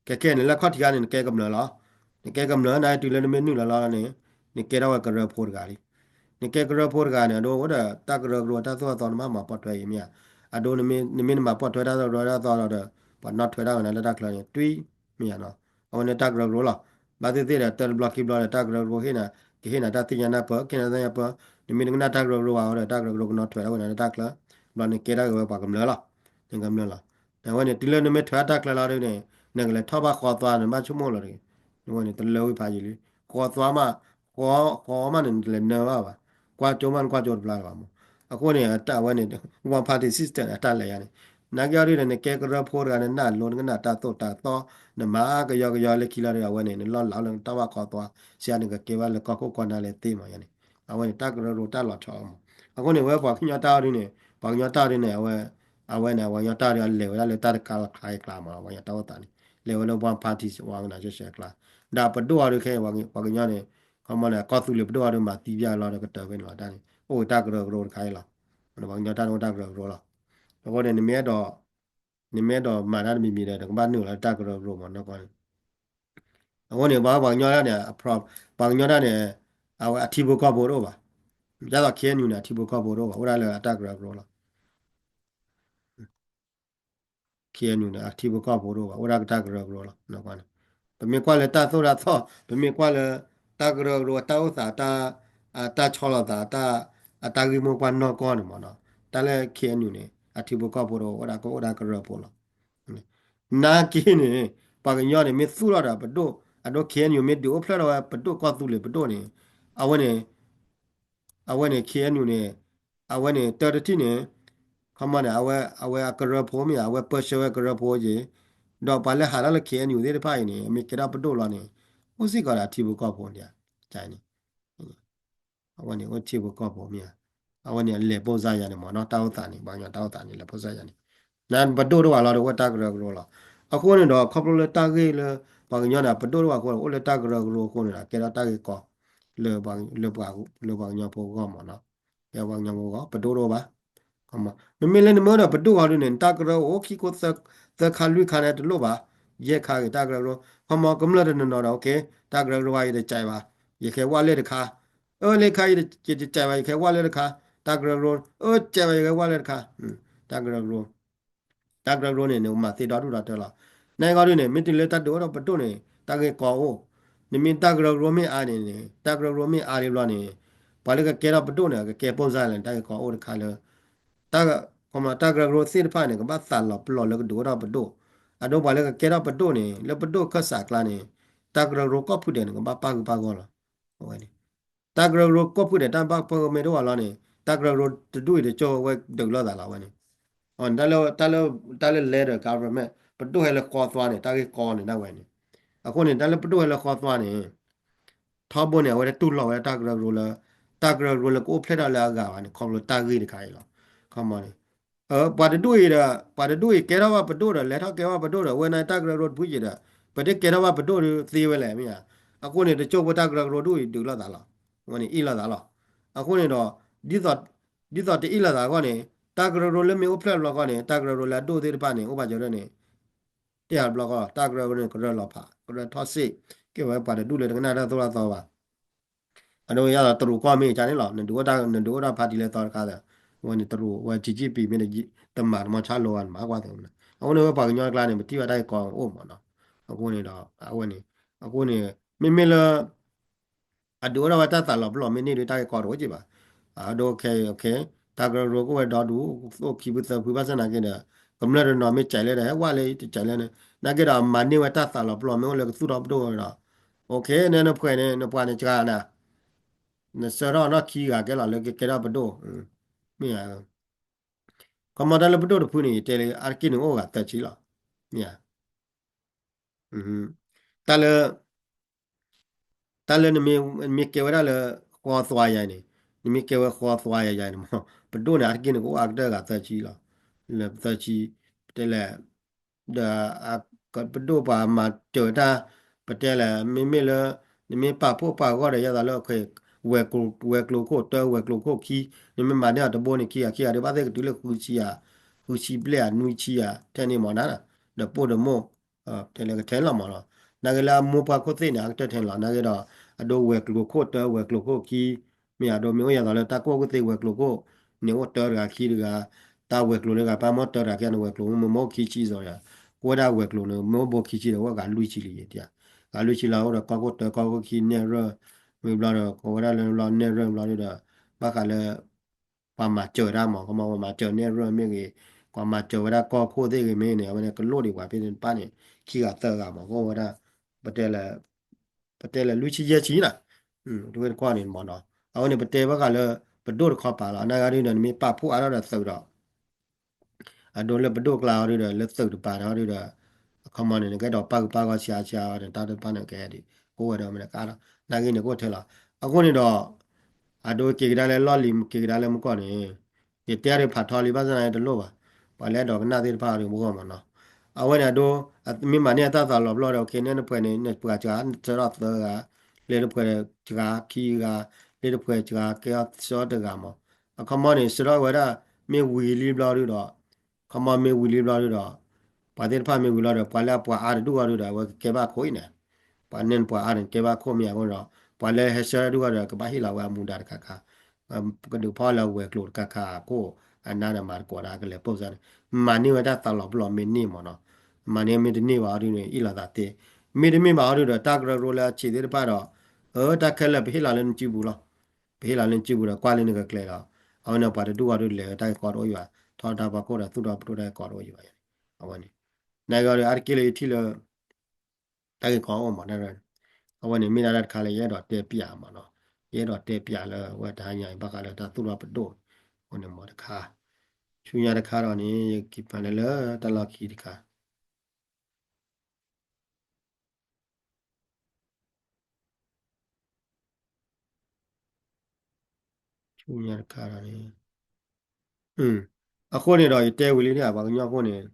ခဲကဲန့ၣ် လၢခီၣ်ထံးခါန့ၣ် နကဲကမျၢၢ်လီၤ, နကဲကမျၢၢ်န့ၣ် တုၤလၢနမ့ၢ်နုာ်လီၤလီၤန့ၣ်, နကဲထီၣ်ဝဲကရၢဖိတဂၤလံ, နကဲကရၢဖိတဂၤန့ၣ် အဒိအိၣ်ဒီးတၢ်ကရၢကရိတၢ်သိၣ်တၢ်သီနဘၣ်မၤပိာ်ထွဲအံၤမ့ၢ်ဧါ, အဒိ နမ့ၢ်နမၤပိာ်ထွဲတၢ်ကရၢကရိတၢ်သိၣ်တၢ်သီဒီး ပှၤနီၣ်ထွဲတၢ်ဝဲနၤလၢတၢ်ချၢန့ၣ် တွံၢ်, မ့ၢ်ဧါနီၤ, အဝဲန့ၣ်တၢ်ကရၢကရိလီၤ, ဘၣ်သ့ၣ်သ့ၣ်ဒီး တၢ်တဘျီခံဘျီဒီး တၢ်ကရၢကရိဟ့ၣ်နၤ, ကဟ့ၣ်နၤတၢ်သ့ၣ်ညါနၢ်ပၢၢ် ကဟ့ၣ်နၤသ့ၣ်ညါပၢၢ်, နမ့ၢ်တကနၣ်တၢ်ကရၢကရိဘၣ်ဒီး တၢ်ကရၢကရိကနီၣ်ထွဲတၢ်ဝဲနၤလၢတၢ်ချၢ, ဘျီနကဲထီၣ်က့ၤဝဲပှၤကမျၢၢ်လီၤ, နကမျၢၢ်လီၤ, အဝဲန့ၣ် တုၤလၢနမ့ၢ်ထွဲတၢ်ချၢလီၤဒုန့ၣ် နကလဲၤထီၣ်ဘၣ်ဃီသွါ နဘၣ်ဆိကမိၣ်လီၤတဂ့ၤ, နဝဲန့ၣ် တလၢဝံၤဖးယံာ်လံ, ဃီသွါမး, ဃီ, ဃီမးန့ၣ် နတလဲၤနၢဘၣ်ဘၣ်, ကွၢ်ကၠိမး နကွၢ်ကၠိတဘျါလၢၤဘၣ်မး, အဃိန့ၣ် အတၢ်ဝဲန့ၣ် one party system အတၢ်လဲၤယါန့ၣ်, နာ်က့အီၤဒုန့ၣ် နကဲကရၢဖိတဂၤ နနၢ်လိ နကနၣ်တၢ်သိၣ်တၢ်သီ, နမၤကယီကယီလၢခံလီၤဒီး အဝဲန့ၣ် နလီၢ်လၤလၢနတၢ်ဘၣ်ဃီသွါ, စံးနကကဲဘၣ်လၢကီၢ်ခိၣ်ကီၢ်နၢ်လၢသ့မးယါန့ၣ်, အဝဲန့ၣ် တၢ်ကရၢကရိတၢ်လီၤဆီမး, အဃိန့ၣ် ဝဲပှၤကညီတၢ်အီၤဒုန့ၣ် ပှၤကညီတၢ်အီၤဒုန့ၣ် အဝဲ အဝဲန့ၣ် ပှၤကညီတၢ်အီၤဒု လဲၤဝဲဒၣ်လၢတၢ်တခါလီၤခါအံၤကျါမး ပှၤကညီတၢ်အိၣ်သးန့ၣ် လဲၤဝဲလၢ one party organization ကျါ, ဒီးပဒိၣ်အီၤဒုခဲအံၤ ပှၤကညီန့ၣ် ခီမီန့ၣ် ကီၢ်သူလ့ၤပဒိၣ်အီၤဒု မၤသံပျၢ်လီၤဒီးကတၢၢ်ဖဲန့ၣ်လီၤတၢ်န့ၣ် အိၣ်ဝဲတၢ်ကရၢကရိတခါအံၤလီၤ, ပှၤကညီတၢ်န့ၣ်အိၣ်တၢ်ကရၢကရိလီၤ, အဃိန့ၣ် နမ့ၢ်အဲၣ်ဒိး နမ့ၢ်အဲၣ်ဒိးမၤတၢ်တမံၤမံၤဒီး နကဘၣ်နုာ်လီၤလၢတၢ်ကရၢကရိမးနီၢ်ကီၢ်န့ၣ်, အဃိန့ၣ် ပှၤပှၤကညီတၢ်န့ၣ် ပှၤကညီတၢ်န့ၣ် အဝဲအထံဖိကီၢ်ဖိတအိၣ်ဘၣ်, ဒ်သိး K N U န့ၣ် အထံဖိကီၢ်ဖိတအိၣ်ဘၣ် အိၣ်ဒၣ်လၢအတၢ်ကရၢကရိလီၤ K N U န့ၣ် အထံဖိကီၢ်ဖိတအိၣ်ဘၣ် အိၣ်ဒၣ်ကတၢ်ကရၢကရိလီၤ. ပမ့ၢ်ကွၢ်လၢတၢ်သိၣ်တၢ်သီ, ပမ့ၢ်ကွၢ်လၢ တၢ်ကရၢကရိ တၢ်အိၣ်သး တၢ်ဆီလီၤသး အတၢ်ဂ့ၢ်မိၢ်ပှၢ်နီၢ်ကီၢ်န့ၣ်မ့ၢ်နီၤ, တၢ်လၢ K N U န့ၣ် အထံဖိကီၢ်ဖိတအိၣ် အိၣ်ဒၣ်ကအိၣ်ဒၣ်ကရၢဖိလီၤ. နာ်က့န့ၣ် ပှၤကညီန့ၣ် မ့ၢ်သူၣ်ထီၣ်ဒီးပဒိၣ်, အဒိ K N U မ့ၢ်ဒုးအိၣ်ဖျဲၣ်ထီၣ်ဝဲပဒိၣ်ကီၢ်သူလ့ၤပဒိၣ်န့ၣ်, အဝဲန့ၣ် အဝဲန့ၣ် K N U န့ၣ် အဝဲန့ၣ် တၢ်တထံၣ်န့ၣ် ခီမီန့ၣ် အဝဲ အဝဲအကရၢဖိမ့ၢ်ဧါ, အဝဲပၢဆှၢဝဲကရၢဖိက့ၤ, ဒီးပှၤလၢဟးထီၣ်လၢ K N U သ့ၣ်တဖၣ်အံၤန့ၣ် မ့ၢ်ကဲထီၣ်ပဒိၣ်လီၤန့ၣ် အိၣ်စ့ၢ်ကီးဒီးအထံဖိကီၢ်ဖိန့ၣ်, န့ၣ် အဝဲန့ၣ် အိၣ်ထံဖိကီၢ်ဖိမ့ၢ်ဧါ, အဝဲန့ၣ် အလဲၤပိၢ်စါယၤန့ၣ်မ့ၢ်နီၤ, တၢ်အိၣ်သးန့ၣ် ပှၤကညီတၢ်အိၣ်သးန့ၣ် လဲၤပိၢ်စါယၤန့ၣ်, နပဒိၣ်တအိၣ်ဘၣ်လီၤဒီး အိၣ်တၢ်ကရၢကရိလီၤ. အဃိန့ၣ်ဒီး ခီဖျိလၢတၢ်ဂ့ၢ်လၢ ပှၤကညီန့ၣ် အပဒိၣ်တအိၣ်ဘၣ်အဃိ အိၣ်လၢတၢ်ကရၢကရိအဃိန့ၣ်ဒီး ကဲထီၣ်တၢ်ဂ့ၢ်ကီ လၢ လၢပှၤကညီဖိအဂီၢ်မ့ၢ်နီၤ. တဲပှၤကညီဖိဂီၢ် ပဒိၣ်တအိၣ်ဘၣ်. မ့မ့ၢ်လၢနမ့ၢ်အိၣ်ဒီးပဒိၣ်ဂီၢ်ဒုန့ၣ် နတၢ်ကရၢကရိအိၣ်ခံခိၣ်သၢခါလွံၢ်ခါန့ၣ်တလိၣ်ဘၣ်. ယဲၢ်ခါဂ့ၤ တၢ်ကရၢကရိ ခီမီကမျၢၢ်တနီၤနီၤဒီး okay တၢ်ကရၢကရိယတကဲဘၣ် ယကဟဲဝဲလၢတခါ အၢ လၢခါယတကဲဘၣ် ယကဟဲဝဲလၢတခါ တၢ်ကရၢကရိ အၢ ကဲဘၣ် ယကဟဲဝဲလၢတခါ တၢ်ကရၢကရိ တၢ်ကရၢကရိန့ၣ် နမၤသ့ဒီဒူၣ်ဒီတၢ်လီၤ. နဂီၢ်ဒုန့ၣ် မ့ၢ်တုၤလၢတၢ်ဒုးအိၣ်ထီၣ်ပဒိၣ်န့ၣ် တၢ်ဂ့ၢ်ကီအိၣ်, နမ့ၢ်တၢ်ကရၢကရိမ့ၢ်အါန့ၣ်န့ၣ် တၢ်ကရၢကရိမ့ၢ်အါဒံးဘျီန့ၣ် ပှၤလၢကကဲထီၣ်ပဒိၣ်န့ၣ် ကကဲပိၢ်စၢ်လဲၣ် တၢ်ဂ့ၢ်ကီအိၣ်တခါလၢ တၢ် တၢ်ကရၢကရိသ့ၣ်တဖၣ်န့ၣ် ကဘၣ်သးလီၤပလီၢ်လၢကဒုးအိၣ်ထီၣ်ပဒိၣ်, အဒိပှၤလၢကကဲထီၣ်ပဒိၣ်န့ၣ် လၢပဒိၣ်ခၢၣ်စးအကျါန့ၣ် တၢ်ကရၢကရိကိးဖုဒဲးန့ၣ် ကဘၣ်ပၣ်ဃုာ်ပၣ်ဂီၢ်လီၤ. အဝဲန့ၣ် တၢ်ကရၢကရိကိးဖုဒဲး တၢ်ဘၣ်ပၢၢ်မ့ၢ်တအိၣ်ဘၣ်လီၤန့ၣ် တၢ်ကရၢကရိတဒူၣ်အံၤတကၠိၢ်ဝဲဒုးလိာ်သးလီၤ အဝဲန့ၣ်. တၢ်လၢ တၢ်လၢ လဲဒီး government ပဒိၣ်ဟဲလၢဃီသွါန့ၣ် တၢ်ဂ့ၢ်ကီန့ၣ်ဒၣ်ဝဲန့ၣ်. အဃိန့ၣ် တၢ်လၢပဒိၣ်ဟဲလၢဃီသွါန့ၣ် ထီဘိန့ၣ် အဝဲတတူၢ်လိာ်ဝဲဒၣ်တၢ်ကရၢကရိလၢ တၢ်ကရၢကရိလၢကအိၣ်ဖျဲၣ်ထီၣ်လၢအဂၤဘၣ်န့ၣ် ခီဖျိတၢ်ဂ့ၢ်တခါအံၤလီၤ. ခီမီန့ၣ် ပှၤတဒူၣ်အံၤဒီး ပှၤတဒူၣ်အံၤကဲထီၣ်ဘၣ်ပဒိၣ်ဒီး လဲၤထီၣ်ကဲဘၣ်ပဒိၣ်ဒီး ဝဲန့ၣ်တၢ်ကရၢကရိတဖုယံၤဒီး ပတကဲထီၣ်ဘၣ်ပဒိၣ်ဒုးသ့ဝဲလဲၣ် မ့ၢ်ဧါ. အဃိန့ၣ် တကၠိၢ်ဖိတၢ်ကရၢကရိဒူၣ်အံၤဒုးလိာ်သးလီၤ. ဝဲန့ၣ်အ့ၣ်လိာ်သးလီၤ. အဃိန့ၣ်ဒီး ဒ်သိးတအ့ၣ်လိာ်သးအဂီၢ်န့ၣ် တၢ်ကရၢကရိလၢမ့ၢ်အိၣ်ဖျဲၣ်ဘျီဃီန့ၣ် တၢ်ကရၢကရိလၢအဒိၣ်သ့ၣ်တဖၣ်န့ၣ် အိၣ်ဘၣ်စၢၤန့ၣ် တဲအဘျီဃီ တၢ်ကရၢကရိန့ၣ် ကရၢလီၤဖး ကရၢထီၣ်စ့ၢ် ကဲဝဲပှၤတဒူၣ်လၢတကနၣ်တၢ်သိၣ်တၢ်သီဘၣ်. အဒိယါလီၤတရူးကီၢ်မ့ၢ်ကန့ၣ်လီၤ နဒုးအိၣ်တၢ် နဒုးအိၣ်တၢ်ဖါတံၢ်လၢသီတခါဒီး ဝဲန့ၣ်တရူးဝဲ Xi Jinping မ့ၢ်တမၤတမီၤဆါလိၤဘၣ်န့ၣ် မၤကွၢ်သ့ၣ်မနုၤ. အဃိန့ၣ်ဝဲပှၤကညီအကျါန့ၣ် ပထံၣ်ဘၣ်တၢ်ဂ့ၢ်ကီအိၣ်မးနီၤ. အဃိန့ၣ်ဒီး အဝဲန့ၣ် အဃိန့ၣ် မ့မ့ၢ်လၢ အဒုးအိၣ်ထီၣ်ဝဲတၢ်သးလီၤပလီၢ်မ့ၢ်န့ၢ်ဒီး တၢ်ဂ့ၢ်ကီတအိၣ်က့ဘၣ်. အဒိခဲအံၤ တၢ်ကရၢကရိကအိၣ်ဝဲဒီဒူၣ် အိၣ်ခံဖုသၢဖုဘၣ်ဆၣ်နာ်က့ဒီး ကမျၢၢ်တနီၤမ့ၢ်ကဲးလဲၣ်ဒီး ဟဲဝဲလၢတကဲးလဲၣ်န့ၣ် နာ်က့ဒီး မၤန့ၢ်ဝဲတၢ်သးလီၤပလီၢ်မ့ၢ်အိၣ်လၢကသူၣ်ထီၣ်ပဒိၣ်ဝဲဒီး okay နဲနဖှဲးန့ၣ် နပှၤန့ၣ်စှၤနၤ နဆှၢထီၣ်နီၢ်ခံဂၤကဲလီၤလၢကကဲထီၣ်ပဒိၣ် မ့ၢ်ဧါ. ခီမီတၢ်လၢပဒိၣ်တဖုန့ၣ် ယတဲလၢအါတက့ၢ်န့ၣ်အိၣ်ဂၤသၢဆံလီၤ. မ့ၢ်ဧါ. တၢ်လၢ တၢ်လၢနမ့ၢ်ကဲဝဲဒၣ်လၢ ဃီသွါယၤန့ၣ် နမ့ၢ်ကဲဝဲဃီသွါယၤယၤန့ၣ်မး ပဒိၣ်န့ၣ် အါတက့ၢ်န့ၣ် ကအိၣ်အါကတၢၢ်ဂၤသၢဆံလီၤ. လၢသၢဆံ ပတဲလဲၣ် ဒီး ပဒိၣ်ပှၤမၤစၢၤတၢ် ပတဲလဲၣ် မ့မ့ၢ်လၢ နမ့ၢ်ပာ်ဖှိၣ်ပာ်ဂီၢ်ဒီး ယသးလၢ ဝဲၤကျိၤခိၣ်တၢ ဝဲၤကျိၤခိၣ်ခံ နမ့ၢ်မၤန့ၢ်အီၤတဘိန့ၣ် ခံဂၤခံဂၤဒီး ဘၣ်သ့ၣ်ကတုၤလၢဃုဆံယၤ ဃုဆံဘျဲၣ်ဧါ နွံဆံယၤ ထဲန့ၣ်မးနၤ ဒီးပိၢ်ဒီးမိၢ် တဲလၢကထဲလီၤမးလီၤ. နာ်က့လၢအမိၢ်ပှၢ်ခိၣ်သ့ၣ်န့ၣ် အကတၢၢ်ထဲန့ၣ်လီၤ. နာ်က့ဒီး အဒိဝဲၤကျိၤခိၣ်တၢ ဝဲၤကျိၤခိၣ်ခံ မ့ၢ်အဒိမ့ၢ်အိၣ်ယၤသးလၢတၢ်ကိၢ်ကသ့ဝဲၤကျိၤခိၣ်န့ၣ် အိၣ်တၢတဂၤခံတဂၤ တၢ်ဝဲၤကျိၤလၢဂၤ ပၢ်မီၢ်တၢတဂၤခံန့ၣ် ဝဲၤကျိၤမ့ၢ်အိၣ်ခံဆံစီၤယၤ ကဝဲဒၣ်ဝဲၤကျိၤန့ၣ် မ့ၢ်အိၣ်ဘိခံဆံဒီး ဝဲဂၤလွံၢ်ဆံလံယဲၢ်တၢ် ဂၤလွံၢ်ဆံလီၤ အိၣ်ဒီးကီၢ်ခိၣ်တၢ ကီၢ်ခိၣ်ခံ နဲၣ်ရွဲၣ် မ့ၢ်ဘျီဒီး ကဝဲဒၣ်လၢဘျီနဲၣ်ရွဲၣ်ဘျီဒီး ဘၣ်ဃးလၢ ပှၤမၤစၢၤတၢ်မး ကမၤပှၤမၤစၢၤနဲၣ်ရွဲၣ်မ့ၢ်ဂ့ၤ ပှၤမၤစၢၤဝဲဒၣ်ကီၢ်ခိၣ်သ့ၣ်ဂ့ၤမ့ၢ်န့ၣ် အဝဲန့ၣ်ကလိၣ်ဒံးပှၤဖဲန့ၣ်တဖၣ်န့ၣ် ခံဂၤသၢဂၤမး ကအိၣ်ဝဲဒၣ် ပတဲလၢ ပတဲလၢလွံၢ်ဆံယဲၢ်ဆံနီၤ တဝဲတခီန့ၣ်မးနီၤ အဝဲန့ၣ်ပတဲဘၣ်ဃးလၢ ပဒိၣ်တခီပၤလီၤ နာ်ဂ့ၤဒုဒီး နမ့ၢ်ပာ်ဖှိၣ်အါထီၣ်ဒီးသုးဒီး အဒိလၢပဒိၣ်ကျါအီၤဒုဒီး လၢသုးတပၤဒီးဒုဒီး အခီမီန့ၣ် နကဲဒီးပာ်ဂုၤပာ်ဂီၤဆံးဆံးအီၤန့ၣ် တၢ်တဖၣ်န့ၣ်ကဲဒ် ကအိၣ်ဝဲဒီးမ့ၢ်နကါဒီး နာ်ဂ့ၤန့ၣ်ကအိၣ်ထဲလီၤ အဃိန့ၣ်ဒီး အဒိက့ၤကဒါလၢလီၢ်လံၤ က့ၤကဒါလၢမူကီၢ်န့ၣ် ယတဲအီၤဒုးဖးထီလံ ဘၣ်ဆၣ်သနာ်က့တလိၣ်ဘၣ် ပှၤလၢအဲၣ်ဒိးကနၣ်သ့ၣ်တဖၣ်အီၤဒုးမူကီၢ်မးနီၤ အဝဲန့ၣ်အဒိ မ့ၢ်မၤန့ၢ်အတၢ်သးလီၤပလီၢ်ဒီး okay နဲနဖှဲးန့ၣ် နပှၤစှၤ နဆှၢထီၣ်သၢဂၤ လၢတဖှဲးစှၤခံဂၤ လၢတဖှဲးစှၤကဲအီၤဆှၢတဂၤမး အခီမီန့ၣ် ဆှၢထီၣ်ဝဲဒၣ် မ့ၢ်ဝံၤလံဘျီဒုဒီး ခီမီမ့ၢ်ဝံၤလံဘျီဒုဒီး ပှၤသ့ၣ်တဖၣ်မ့ၢ်ဝံၤလီၤဒီး ပှၤလၢအပှၤအါတဒူၣ်အီၤဒုဒီး အဝဲကကဲဘၣ်ခိၣ်အံၤန့ၣ် ပှၤနဲၣ်ပှၤအါန့ၣ် ကဲဘၣ်ခိၣ်မ့ၢ်အဃိဒီး ပှၤလၢဟဲဆှၢဒူၣ်အီၤဒီး ကဘၣ်ဟ့ၣ်လီၤဝဲအမူဒါတခါခါ ကဒုးဖီၣ်လၢဝဲၤကျိၤတခါခါအခိၣ် အနါဒီးမၤသကိးတၢ်ကလဲၤပိၢ်စၢ်န့ၣ် မၤန့ၢ်ဝဲတၢ်သးလီၤပလီၢ်မ့ၢ်န့ၢ်မးနီၤ မၤန့ၢ်မ့ၢ်တန့ၢ်ဘၣ်အီၤဒုန့ၣ် အ့ၣ်လိာ်သးသ့ မ့တမ့ၢ်ဘၣ်အီၤဒုဒီး တၢ်ကရၢကရိလၢအဆံးသ့ၣ်တဖၣ်ဒီး အၢ တၢ်ခဲလၢာ်ပဟ့ၣ်လီၤလၢနစုပူၤလီၤ ပဟ့ၣ်လီၤလၢနစုပူၤဒီး ကွၢ်လၢနကကျဲၤဒီး အဝဲန့ၣ်ပှၤတဒူၣ်အီၤဒုလဲၤတၢ်ဂ့ၢ်ကီတအိၣ်ယံၤဘၣ် ထီၣ်တၢ်ဖီခိၣ်ဒီး သူၣ်ထီၣ်ပဒိၣ်တၢ်ဂ့ၢ်ကီတအိၣ်ယံၤဘၣ် အဝဲန့ၣ် နာ်ဂ့ၤအီၤဒု အါတက့ၢ်လၢယထံၣ်လၢ တၢ်ဂ့ၢ်ကီအိၣ်မး အဝဲန့ၣ်မ့ၢ်ဒၣ်တၢ်တခါလၢယအဲၣ်ဒိးတဲပျးမးနီၤ ယအဲၣ်ဒိးတဲပျးလၢဝဲတဟါညါအံၤ ဘၣ်ဃးလၢတၢ်သူၣ်ထီၣ်ပဒိၣ် အဃိန့ၣ်မးတခါ ဆူညါတခါဒီးန့ၣ် ယက့ၤဖးလၢလၢတၢ်လီၢ်ခံတခါ ဆူညါတခါဒီးန့ၣ် အဃိန့ၣ်ဒီး ယတဲဝံၤလံန့ၣ် ပှၤကညီအဃိန့ၣ်